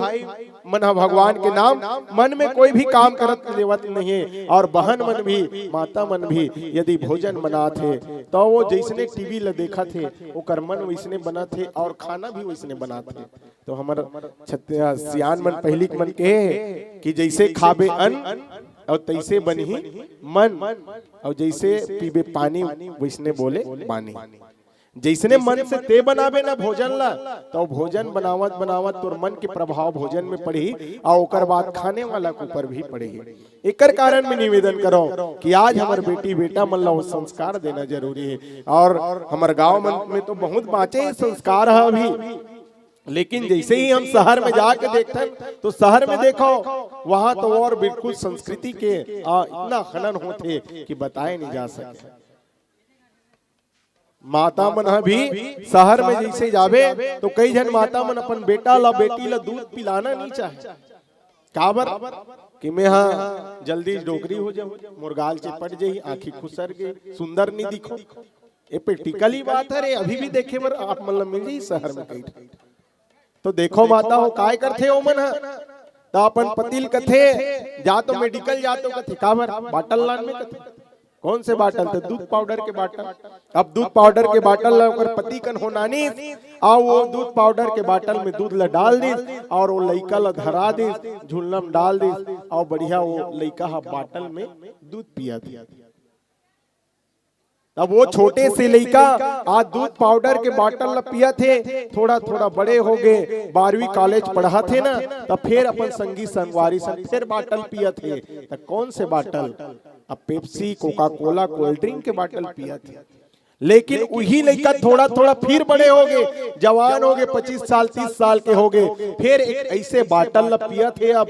मन ह भगवान के नाम मन में कोई भी काम करत लेवत नहीं है, और बहन मन भी, माता मन भी यदि भोजन बनात हे, तो वो जैसने टीवी ल देखत हे, ओकर मन वैसने बनत हे और खाना भी वैसने बनात हे। तो हमर छत्तीस सियान मन पहिली के मन के हे कि जैसे खाबे अन्न और तैसे बनही मन, और जैसे पीबे पानी वैसने बोले बानी। जैसने मन से ते बनाबे ना भोजन ला, तो भोजन बनावत बनावत तोर मन के प्रभाव भोजन में पड़ही, और ओकर बाद खाने वाला के ऊपर भी पड़ही। एकर कारण मैं निवेदन करो कि आज हमर बेटी बेटा मन ला वो संस्कार देना जरूरी है। और हमर गांव मन में तो बहुत बाँचे ये संस्कार ह अभी, लेकिन जैसे ही हम शहर में जाके देखथन, तो शहर में देखो, वहां तो और बिल्कुल संस्कृति के, आ, इतना हनन होथे कि बताए नहीं जा सके। माता मन ह भी शहर में जैसे जाबे, तो कई झन माता मन अपन बेटा ला, बेटी ला दूध पिलाना नहीं चाहे। काबर? कि मैं हा जल्दी डोकरी हो जाऊं, मोर गाल चिपट जाही, आँखी खुसर गई, सुंदर नहीं दिखो। ये प्रैक्टिकली बात है रे, अभी भी देखे बर आप मन ला मिल जाही शहर में कई ठन। तो देखो माता हो, काय करथे ओमन ह? त अपन पति ल कथे, "जा तो मेडिकल जा तो," कथे, "काबर?" "बाटल लान में," कथे। "कौन से बाटल?" "तो दूध पाउडर के बाटल।" अब दूध पाउडर के बाटल ला ओकर पति कन हो नानिस, अउ वो दूध पाउडर के बाटल में दूध ला डाल दिस, अउ वो लइका ला धरा दिस, झुलना में डाल दिस, अउ बढ़िया वो लइका ह बाटल में दूध पियत हे। अब वो छोटे से लइका आज दूध पाउडर के बाटल ल पियत हे, थोड़ा थोड़ा बड़े हो गे, बारहवीं कॉलेज पढ़त हे ना, त फेर अपन संगी संगवारी संग फेर बाटल पियत हे। त कौन से बाटल? अब पेप्सी, कोका कोला, कोल्ड ड्रिंक के बाटल पियत हे। लेकिन उही लइका थोड़ा थोड़ा फिर बड़े होगे, जवान होगे, पच्चीस साल, तीस साल के होगे, फिर एक ऐसे बाटल ल पियत हे अब,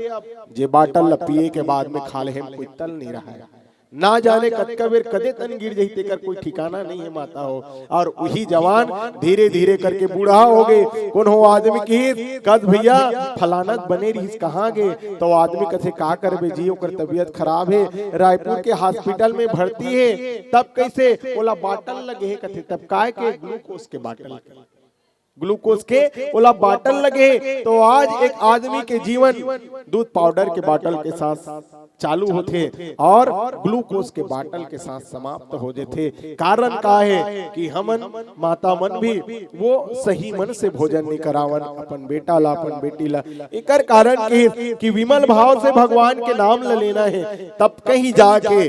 जे बाटल ल पिए के बाद में खा ले हे, कोई तल नहीं रहा है। ना जाने कतका बेर कदे तन गिर जाही, तेकर कोई ठिकाना नहीं है, माता हो। और उही जवान धीरे धीरे करके बूढ़ा होगे। कोनो आदमी किहिस, "कस भैया, फलाना बने रिहिस, कहाँ गे?" तो आदमी कथे, "का करबे जी, ओकर तबीयत खराब हे, रायपुर के हॉस्पिटल में भर्ती हे।" तब कैसे ओला बाटल लगे हे कथे, तब काय के ग्लूकोज के बाटल, ग्लूकोज के ओला बाटल लगे। तो आज एक आदमी के जीवन दूध पाउडर के बाटल के साथ चालू होथे और ग्लूकोज के बाटल के साथ समाप्त हो जथे। कारण का हे कि हमन माता मन भी वो सही मन से भोजन नहीं करावन अपन बेटा ला, अपन बेटी ला। एकर कारण कि, कि विमल भाव से भगवान के नाम ल लेना हे, तब कहीं जाके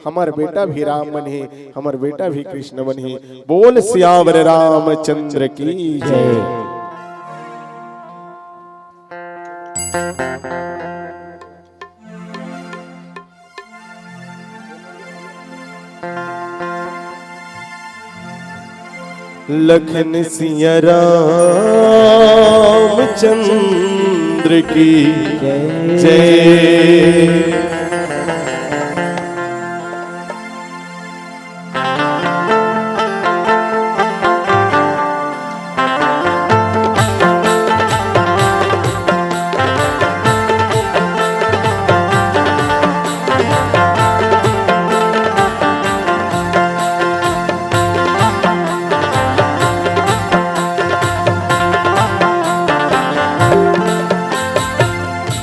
हमर बेटा भी राम बनही, हमर बेटा भी कृष्ण बनही। बोल सियावर रामचंद्र की जय। लखन सिया रामचंद्र की जय।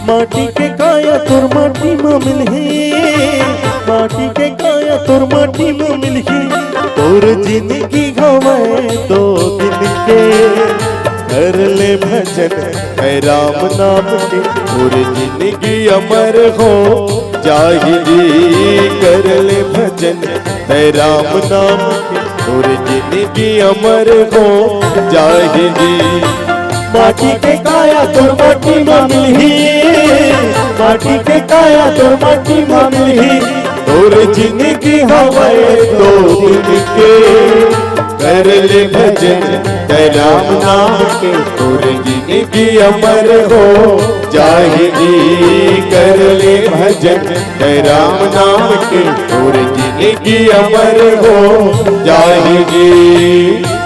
माटी के काया तोर माटी म मिलही, माटी के काया तोर माटी म मिलही। तोर जिंदगी हवय दो दिन के, कर ले भजन है राम नाम के। तोर जिंदगी अमर हो जाही जी, कर ले भजन है राम नाम के। तोर जिंदगी अमर हो जाही जी। माटी के काया तोर माटी म मिलही, माटी के काया तोर माटी म मिलही। तोर जिंदगी हवय दो दिन के, कर ले भजन है राम नाम के। तोर जिंदगी अमर हो जाही जी, कर ले भजन है राम नाम के। तोर जिंदगी अमर हो जाही जी।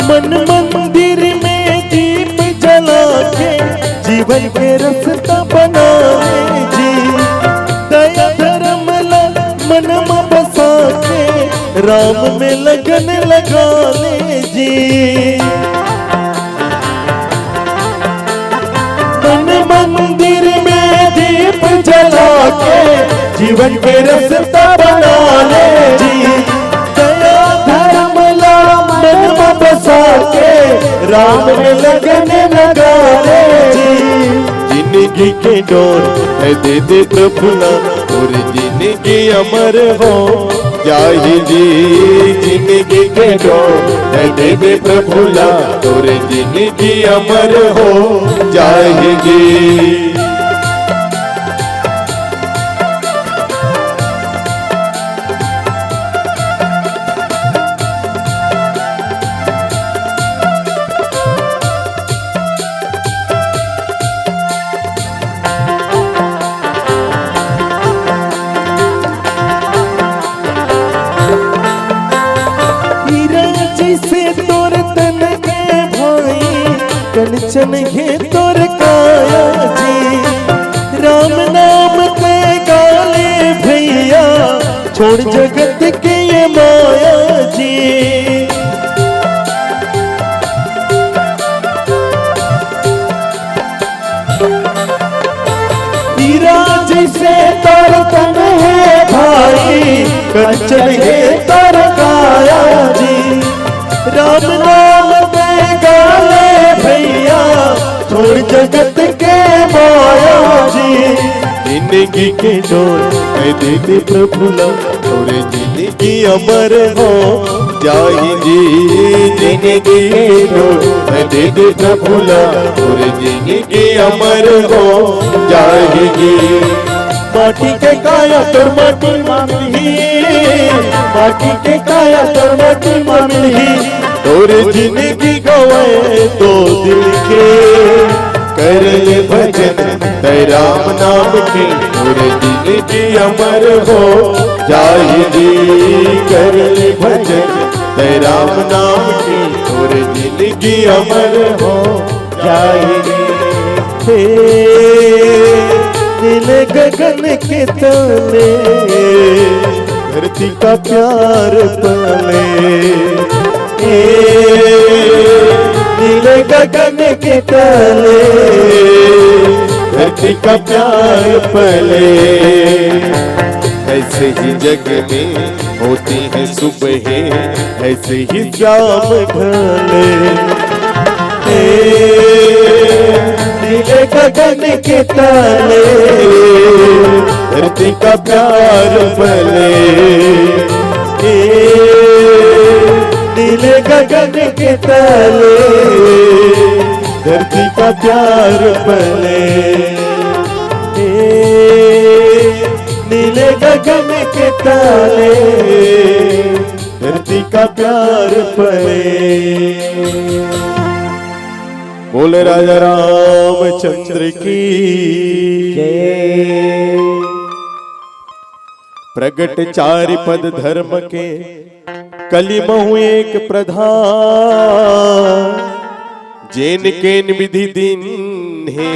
मन मंदिर में दीप जला के जीवन के रस्ता बना ले जी। दया धर्म ला मन म बसा के राम में लगन लगा ले जी। मन मंदिर में दीप जला के जीवन के रस्ता बना ले जी। दया धर्म ला मन म बसा के राम में लगन लगा ले जी। जिंदगी के डोर है दे दे प्रभु ला, तोर जिंदगी अमर हो जाही जी। जिंदगी के डोर है दे दे प्रभु ला, तोर जिंदगी अमर हो जाही जी। हीरा जैसे तोर तन हे भाई, कंचन हे तोर काया जी। राम नाम ते गा ले भैया, छोड़ जगत के ये माया जी। हीरा जैसे तोर तन हे भाई, कंचन हे तोर काया जी। राम नाम ते गा ले भैया, छोड़ जगत के माया जी। जिंदगी के डोर मैं दे दे प्रभु ला, तोरे जिंदगी अमर हो जाही जी। जिंदगी के डोर मैं दे दे प्रभु ला, तोरे जिंदगी अमर हो जाही जी। माटी के काया तोर माटी मा मिलही, माटी के काया तोर माटी मा मिलही, तोरे जिंदगी गवाए तो दिल के कर ले भजन तै राम नाम के, तोरे जिंदगी अमर हो जाही जी। कर ले भजन तै राम नाम के, तोरे जिंदगी अमर हो जाही जी। हे नीले गगन के तले धरती का प्यार पले, ए, नीले गगन के तले धरती का प्यार पले। ऐसे ही जग में होती है सुबह, ऐसे ही शाम ढले। ए, नीले गगन के तले धरती का प्यार पले, ए, नीले गगन के तले धरती का प्यार पले, ए, नीले गगन के तले धरती का प्यार पले। बोले राजा रामचंद्र की जय। प्रगट चारि पद धर्म के, कलि महु एक प्रधान। जेन केन विधि दीन्हे,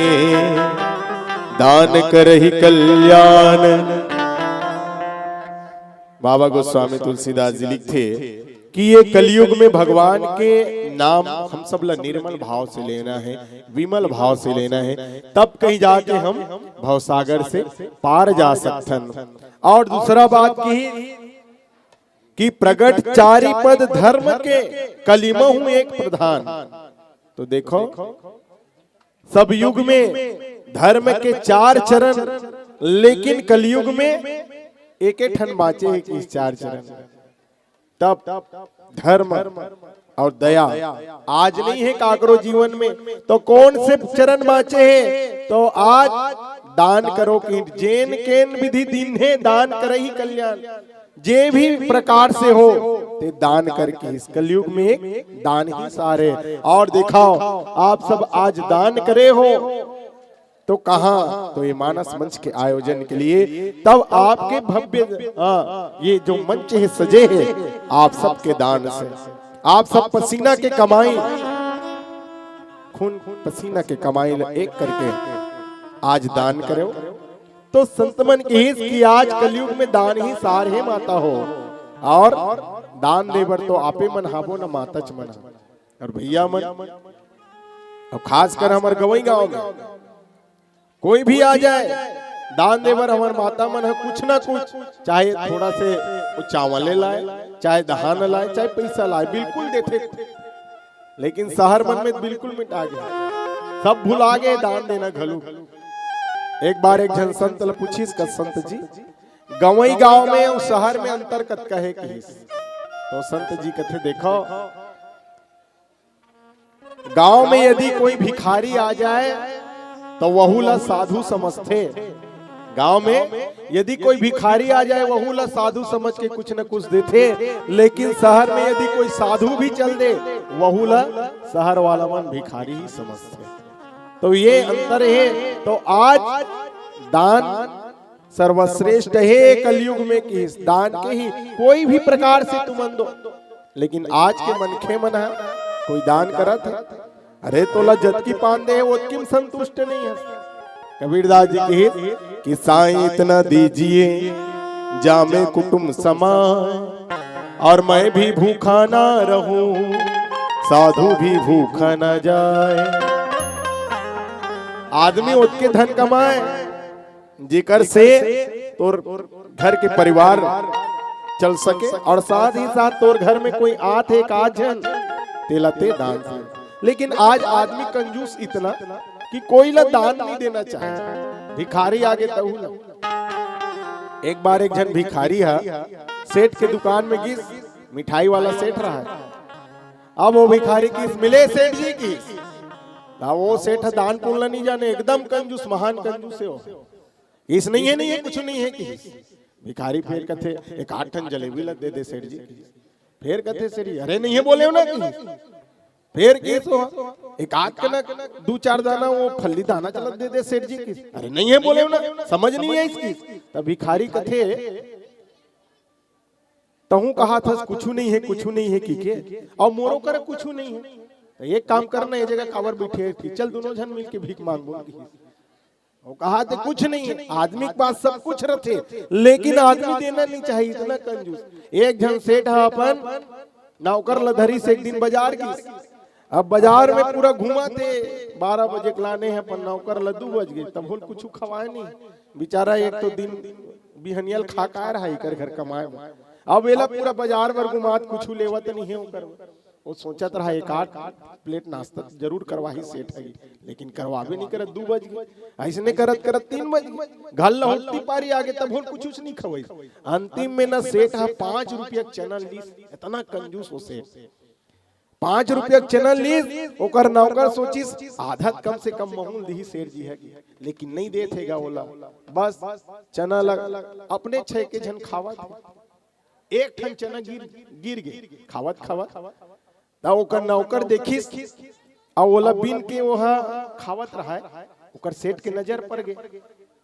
दान करही कल्याण। बाबा गोस्वामी तुलसीदास जी लिखथे कि ये कलियुग में भगवान के नाम हम सब ला निर्मल भाव से लेना है, विमल भाव से लेना है, तब कहीं जाके हम भवसागर से पार जा सकथन। और दूसरा बात की कि प्रगट चारि पद धर्म के, कलि महु एक प्रधान। तो देखो, सब युग में धर्म के चार चरण, लेकिन कलयुग में एक एक ठन बाँचे हे कि चार चरण। तप, धर्म और दया आज नहीं है काकरो जीवन में, तो कौन से चरण बाँचे हे? तो आज दान करो कि जेन केन विधि दीन्हे, दान करही कल्याण। जे भी प्रकार से हो, ते दान करके इस कलयुग में एक दान ही सार हे। और दिखाओ, आप सब आज दान करे हो, तो कहाँ? तो ये मानस मंच के आयोजन के लिए, तब आपके भव्य, हाँ, ये जो मंच है सजे है, आप सबके दान से, आप सब पसीना के कमाई, खून पसीना के कमाई ल एक करके आज दान करो। तो संत मन कहिस कि आज कलयुग में दान ही सार हे माता हो, और दान दे बर तो आपे मन हाबो न माताच मन ह। और भैया मन, और खासकर हमर गंवई गांव में कोई भी आ जाए दान दे बर, हमर माता मन ह कुछ ना कुछ, चाहे थोड़ा से वो चावल ले लाए, चाहे धान लाए, चाहे पैसा लाए, बिल्कुल देथे। लेकिन शहर मन में बिल्कुल मिटा गे, सब भुला गे दान देना घलो। एक बार एक झन संत ल पूछिस का, "संत जी, गंवई गांव में अउ शहर में अंतर कतका हे?" कहिस। तो संत जी कथे, "देखो, गांव में यदि कोई भिखारी आ जाए, तो वहू ला साधु समझथे। गांव में यदि कोई भिखारी आ जाए, वहू ला साधु समझ के कुछ न कुछ देथे, लेकिन शहर में यदि कोई साधु भी चल दे, वहू ला शहर वाला मन भिखारी ही समझथे।" तो ये अंतर हे। तो आज दान सर्वश्रेष्ठ हे कलयुग में, कि इस दान के ही कोई भी प्रकार से तुमन दो, लेकिन आज के मनखे मन ह कोई दान करत हे? अरे, तोला जतकी पान दे हे, ओतकी म संतुष्ट नहीं हे। कबीरदास जी कहिस कि "साईं इतना दीजिए, जामे कुटुम समाए, और मैं भी भूखा ना रहूं, साधु भी भूखा ना जाए।" आदमी ओतके धन कमाए, जेकर से तोर घर के परिवार चल सके, और साथ ही साथ तोर घर में कोई आत हे एक आध झन, तेला ते दान दे। लेकिन आज आदमी कंजूस इतना कि कोई ला दान नहीं देना चाहे, भिखारी आगे तहू ला। एक बार एक झन भिखारी ह सेठ के दुकान में गिस, मिठाई वाला सेठ रहा। अब वो भिखारी किस, "मिले सेठ जी?" किस। अब वो सेठ ह दान पुण्य ला नहीं जाने, एकदम कंजूस, महान कंजूस हे वो। "इस नहीं है, नहीं है, कुछ नहीं है।" किस भिखारी, फेर कथे, "एक आध ठन जलेबी ला दे दे सेठ जी।" किस फेर कथे सेठ जी, "अरे नहीं है बोले हो ना।" किस फेर किस वो एक आध कनक दू चार दाना वो फल्ली दाना चलत दे दे सेठ जी। किस, "अरे नहीं है बोले हो ना, समझ नहीं है इसकी।" तब भिखारी कथे, "तहूं कहा थस कुछू नहीं है, कुछू नहीं है," कि के, "अउ मोरो कर कुछू नहीं है। तो एक काम करना, ये जगह काबर बैठे हे, चल दोनों झन मिलके भीख मांगबो।" वो कहा थे कुछ नहीं है, आदमी के पास सब कुछ रहते, लेकिन आदमी देना नहीं चाहिए, इतना कंजूस। एक झन सेठ ह अपन नौकर ल धरिस, एक दिन बाजार गिस। अब बाजार में पूरा घूमत हे, बारह बजे के लाने हे अपन नौकर ल, दू बज गे, तब होल कुछू खवाए नहीं। बेचारा एक तो दिन बिहनिया ल खा के आए रहा, एकर घर कमाए बर। अब एला पूरा बाजार भर घुमात, कुछू लेवत नहीं हे ओकर। वो सोचत रहा, एक आध प्लेट नाश्ता जरूर करवाही सेठ ह, लेकिन करवाबे नहीं करत, दू बज गे। अइसने करत करत तीन बज गे, घर लहुटती पारी आगे, तब होल कुछू नहीं खवाइस। अंतिम में न सेठ ह पाँच रुपया के चना लीस, इतना कंजूस हो सेठ। पाँच रुपया के चना लीस, ओकर नौकर सोचिस, "आधा कम से कम महूं ल दिही सेठ जी ह," लेकिन नहीं देत हे गा ओला। बस चना ल अपने छेके झन खावत हे। एक ठन चना गिर, गिर गे, खावत खावत। त ओकर नौकर देखिस, अउ ओला बीन के ओहा खावत रहाय, ओकर सेठ के नजर पर गे।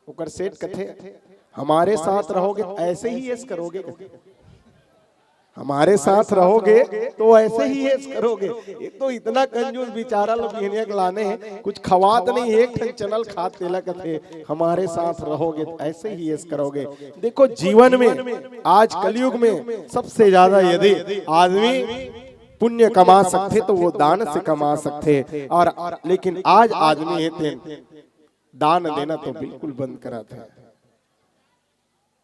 ओकर सेठ कथे, "हमारे साथ रहोगे तो ऐसे ही ऐश करोगे।" कथे, "हमारे साथ रहोगे तो ऐसे ही ऐश करोगे।" ये तो इतना कंजूस बेचारा ल बिहनिया के लाने हे, कुछ खवात नहीं, एक ठन चना ल खात, तेला कथे, "हमारे साथ रहोगे तो ऐसे ही ऐश करोगे।" देखो, जीवन में आज कलयुग में सबसे ज्यादा यदि आदमी पुण्य कमा सकथे तो वो दान से कमा सकथे, और लेकिन आज आदमी हे तेन दान देना तो बिल्कुल बंद करत हे।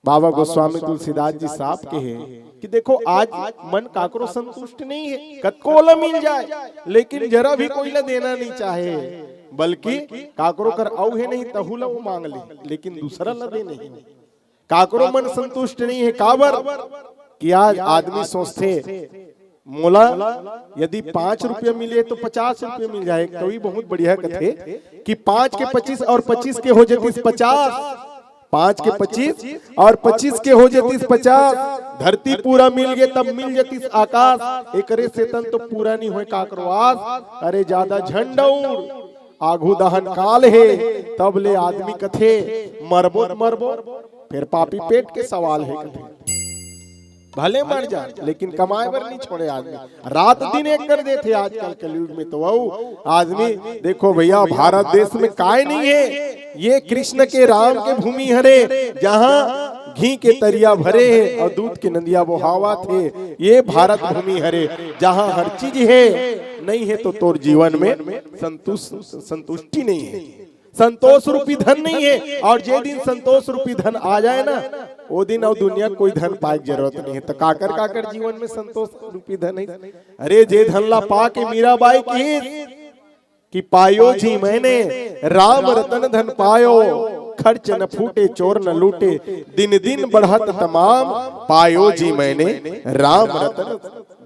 बाबा गोस्वामी तुलसीदास जी साफ कहे कि देखो, आज मन काकरो संतुष्ट नहीं हे, कतको ला मिल जाए, लेकिन जरा भी कोई ला देना नहीं चाहे, बल्कि काकरो कर अउ हे नहीं, तहू ला वो मांग ले, लेकिन दूसरा ला दे नहीं। काकरो मन संतुष्ट नहीं हे, काबर कि आज आदमी सोचथे, "मोला यदि पाँच रुपया मिले तो पचास रुपया मिल जाए।" एक कवि बहुत बढ़िया कथे कि पाँच के पच्चीस और पच्चीस के हो जतिस पचास, पाँच के पच्चीस और पच्चीस के हो जतिस पचास, धरती पूरा मिल गे तब मिल जतिस आकाश, एकरे से तन तो पूरा नहीं होय काकरो आस। अरे ज्यादा झन डउर, आघू दहन काल हे, तब ले आदमी कथे, "मरबो त मरबो, फेर पापी पेट के सवाल हे," कथे। भले मर जा, लेकिन कमाए बर नहीं छोड़े आदमी। रात दिन एक कर देथे आजकल कलयुग में तो। वो आदमी देखो भैया, भारत देश में काय नहीं हे, ये कृष्ण के राम के भूमि हरे, जहाँ घी के तरिया भरे हे और दूध के नदिया बोहावत हे। ये भारत भूमि हरे, जहाँ हर चीज हे, नहीं हे तो तोर जीवन में संतुष-, संतुष्टि नहीं हे, संतोष रूपी धन नहीं हे। और जे दिन संतोष रूपी धन आ जाए ना, वो दिन अउ दुनिया कोई धन पाए के जरूरत नहीं हे। तो काकर काकर जीवन में संतोष रूपी धन हे? अरे, जे धन ला पा के मीराबाई कहिस कि "पायो जी मैंने राम रतन धन पायो, खर्च न फूटे चोर न लूटे, दिन दिन बढ़त तमाम, पायो जी मैंने राम रतन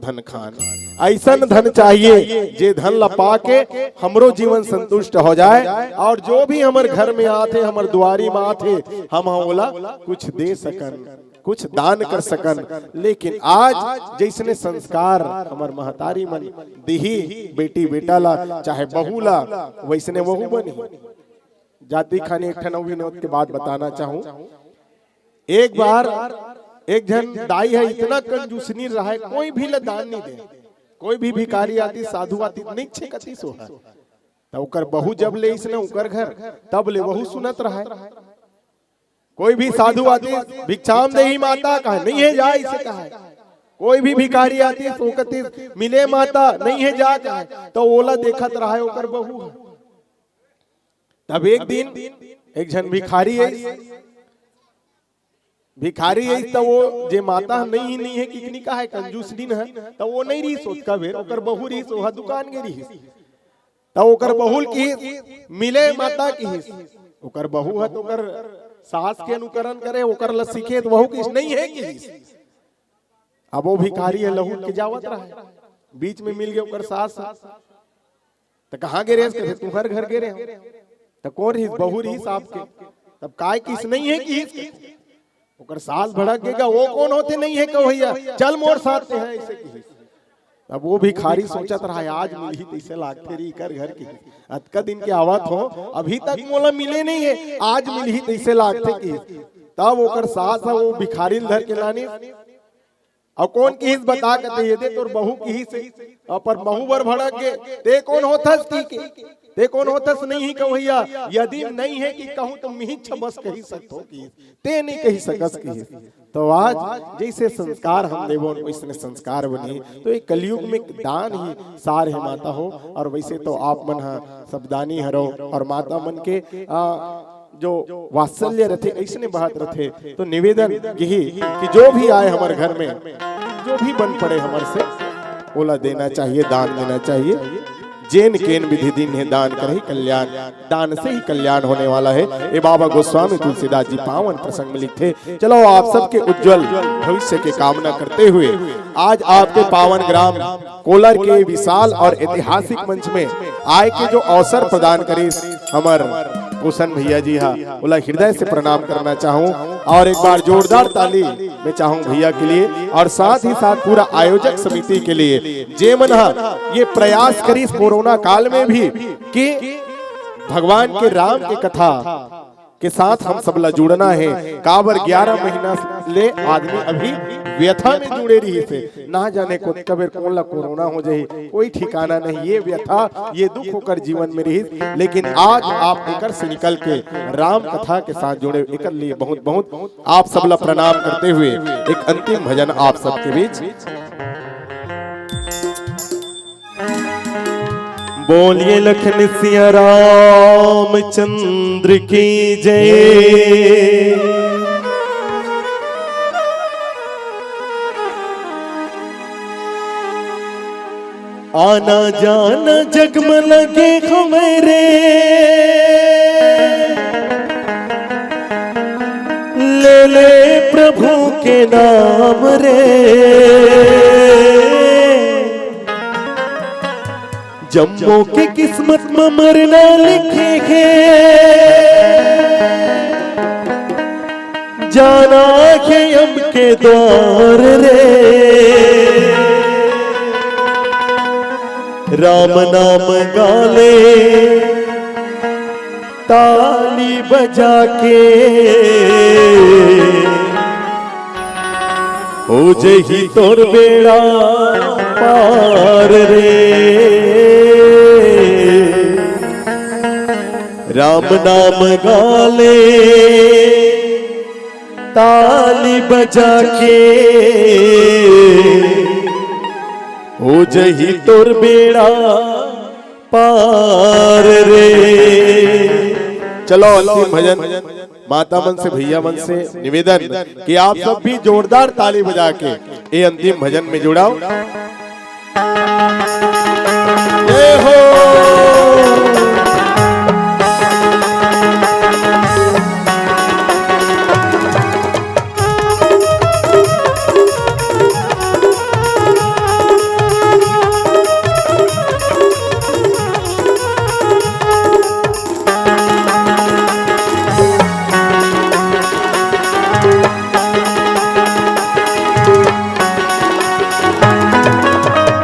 धन खान।" अइसन धन चाहिए, जे धन ला पा के हमरो जीवन संतुष्ट हो जाए, और जो भी हमर घर में आथे, हमर दुआरी में आथे, हम ओला कुछ दे सकन, कुछ दान कर सकन। लेकिन आज जइसने संस्कार हमर महतारी मन दिही बेटी बेटा ला, चाहे बहू ला, वइसने वहू बनही। जाति खानी एक ठन अउ विनोद के बात बताना चाहूं। एक बार एक झन दाई हे, इतना कंजूसनी रहाय, कोई भी ला दान नहीं दे। कोई भी भिखारी आतिस, साधु आतिस, नहीं छेकतिस ओहा। त ओकर बहू जब ले अइस ना ओकर घर, तब ले वहू सुनत रहाय। कोई भी साधु आतिस, "भिक्षाम देही माता," कहे, "नहीं हे जा," अइसे कहे। कोई भी भिखारी आतिस, ओ कतिस, "मिले माता," "नहीं हे जा," कहे, त ओला देखत रहाय ओकर बहू ह। तब एक दिन एक झन भिखारी अइस, भिखारी अइस, त वो जे माता ह नहीं, नहीं हे, किकनी का हे, कंजूसनी हे, त वो नहीं रहिस ओतका बेर, ओकर बहू रहिस, ओहा दुकान गे रहिस। त ओकर बहू ल किहिस, "मिले माता," किहिस। ओकर बहू ह त ओकर सास के अनुकरण करे, ओकर ला सीखे, त वहू किहिस नहीं हे किहिस। अब वो भिखारी हे, लहुट के जावत रहा, बीच में मिल गे ओकर सास ह। त कहाँ गे रेहेस? कथे, "तुम्हर घर गे रेहेंव।" त कोन रिहिस? बहू रिहिस आपके। तब काय किहिस? नहीं हे किहिस। ओकर सास भड़क गे गा, "वो कोन होथे नहीं हे कहोइया? चल मोर साथ तें हा," अइसे किहिस। अब वो भिखारी सोचत रहा, "आज मिलही तइसे लागथे रे, एकर घर के अतका दिन के आवत हों, अभी तक मोला मिले नहीं हे, आज मिलही तइसे लागथे," किहिस। तब ओकर सास ह वो भिखारी ल धर के लानिस। अउ कोन किहिस बता? कथे, "ये दे तोर बहू," किहिस। अउ पर बहू बर भड़क गे, "तें कोन होथस कि के? तें कोन होथस नहीं हे कहोइया? यदि नहीं हे कि कहूँ त मिहिच बस कहि सकथों," किहिस। "तें नहीं कहि सकस," किहिस। तो आज जइसे संस्कार हम देबो, वइसने संस्कार बनही। तो ये कलयुग में दान ही सार हे माता हो। अउ वइसे तो आप मन ह सब दानी हरो अउ माता मन के, आ, जो वात्सल्य रथे, अइसने बात रथे। तो निवेदन यही कि जो भी आए हमर घर में, जो भी बन पड़े हमर से, ओला देना चाहिए, दान देना चाहिए। जेन केन विधि दीन्ह हे दान करही कल्याण, दान से ही कल्याण होने वाला है। ए बाबा गोस्वामी तुलसीदास जी पावन प्रसंग में लिखथे। चलो, आप सबके उज्जवल भविष्य के कामना करते हुए आज आपके पावन ग्राम कोलर के विशाल और ऐतिहासिक मंच में आय के जो अवसर प्रदान करिस हमर पोषण भैया जी हा, ओला हृदय से प्रणाम करना चाहूँ और एक बार जोरदार ताली मैं चाहूँ भैया के लिए और साथ ही साथ पूरा आयोजक समिति के लिए, जे मन हा ये प्रयास करिस कोरोना काल में भी कि भगवान के राम के कथा के साथ हम सब ला जुड़ना हे। काबर ग्यारह महीना ले आदमी अभी व्यथा में जुड़े रिहिस हे, ना जाने कतका बेर कोन ला कोरोना हो जाही, कोई ठिकाना नहीं। ये व्यथा, ये दुख ओकर जीवन में रिहिस, लेकिन आज आप एकर से निकल के राम कथा के साथ जुड़े, एकर लिए बहुत बहुत आप सब ला प्रणाम करते हुए एक अंतिम भजन आप सबके बीच। बोलिए लखन सिया रामचंद्र की जय। आना जाना जग म लगे हवय रे, ले ले प्रभु के नाम रे। जम्मो के किस्मत म मरना लिखे हे, जाना हे यम के द्वार रे। राम नाम गाले ताली बजा के, हो जही तोर बेड़ा पार रे। राम नाम गाले ताली बजा के, हो जही तोर बेड़ा पार रे। चलो, अंतिम भजन माता मन से, भैया मन से निवेदन कि आप सब भी जोरदार ताली बजा के ये अंतिम भजन में जुड़ाओ। जय हो।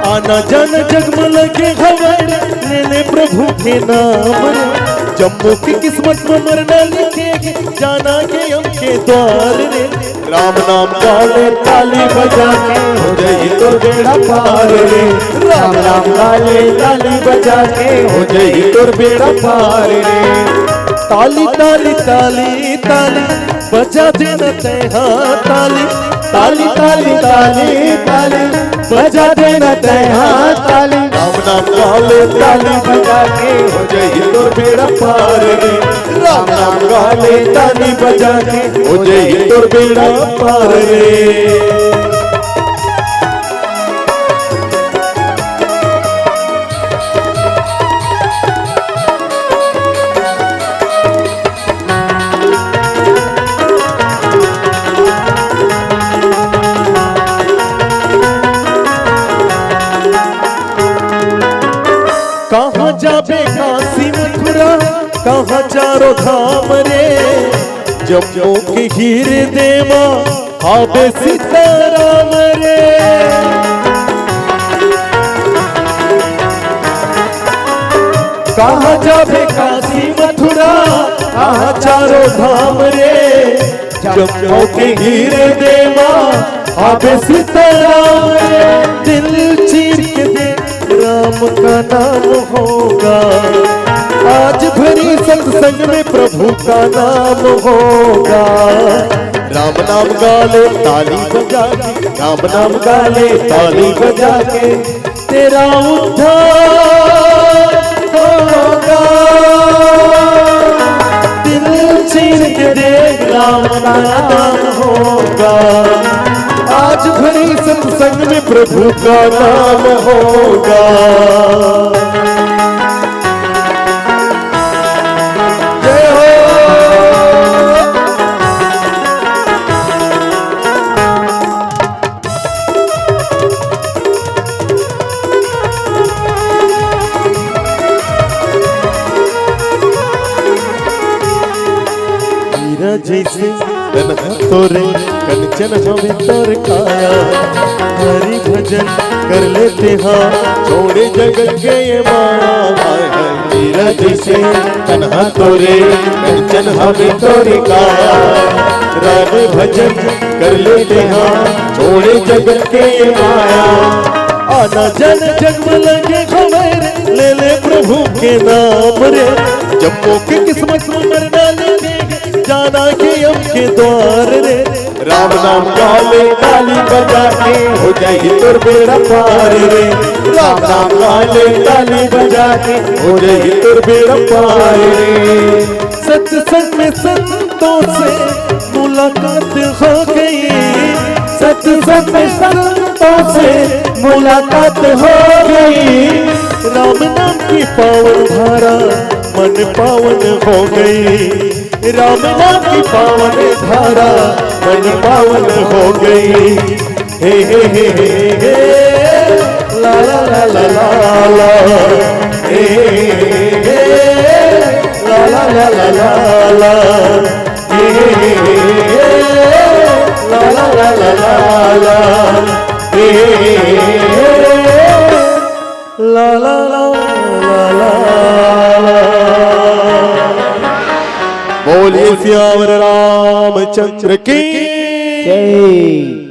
आना जाना जग म लगे हवय रे, ले ले प्रभु के नाम रे। जम्मो के किस्मत म मरना लिखे हे, जाना हे यम के द्वार रे। राम नाम गाले ताली बजा के, हो जही तोर बेड़ा पार रे। राम नाम गाले ताली बजा के, हो जही तोर बेड़ा पार रे। ताली ताली ताली ताली बजा देना तैं हा ताली, ताली ताली ताली ताली बजा देना तैं हा ताली। राम नाम गाले ताली बजा के, हो जही तोर बेड़ा पार रे। राम नाम गाले ताली बजा के, हो जही तोर बेड़ा पार रे। चारों धाम रे, जम्मू के हिरदे मा हाबे सीताराम रे। कहाँ जाबे काशी मथुरा, कहाँ चारों धाम रे, जम्मू के हिरदे मा हाबे सीताराम रे। दिल चीर के दे, राम का नाम होगा। आज भरी सत्संग में प्रभु का नाम होगा। राम नाम गा ले ताली बजा के, राम नाम गा ले ताली बजा के, तेरा उद्धार होगा। दिल चीर के देख, राम का नाम होगा। आज भरी सत्संग में प्रभु का नाम होगा। जय हो। हीरा जैसे तन हा तोरे, कंचन हवे तोर काया। हरि भजन कर ले तेहा, छोड़े जगत के ये माया। हाय हाय, हीरा जैसे तन हा तोरे, कंचन हवे तोर काया। राम भजन कर ले तेहा, छोड़े जगत के ये माया। आना जाना जग में लगे खबर, ले ले प्रभु के नाम रे। जम्मू के किस्मत में मरना लिखे, जाना के यम के द्वार रे। राम नाम गा ले ताली बजा के, हो जाही तोर बेड़ा पार रे। राम नाम गा ले ताली बजा के, हो जाही तोर बेड़ा पार रे। सत्संग में संतों से मुलाकात हो गई, सत्संग में संतों से मुलाकात हो गई। राम नाम की पावन धारा मन पावन हो गई, राम नाम की पावन धारा मन पावन हो गई। हे हे हे हे हे, ला ला ला ला ला ला, हे हे हे हे, ला ला ला ला ला ला, हे हे हे हे, ला ला ला ला ला ला, हे हे हे हे, ला ला ला ला ला ला। बोलिए सियावर रामचंद्र की जय।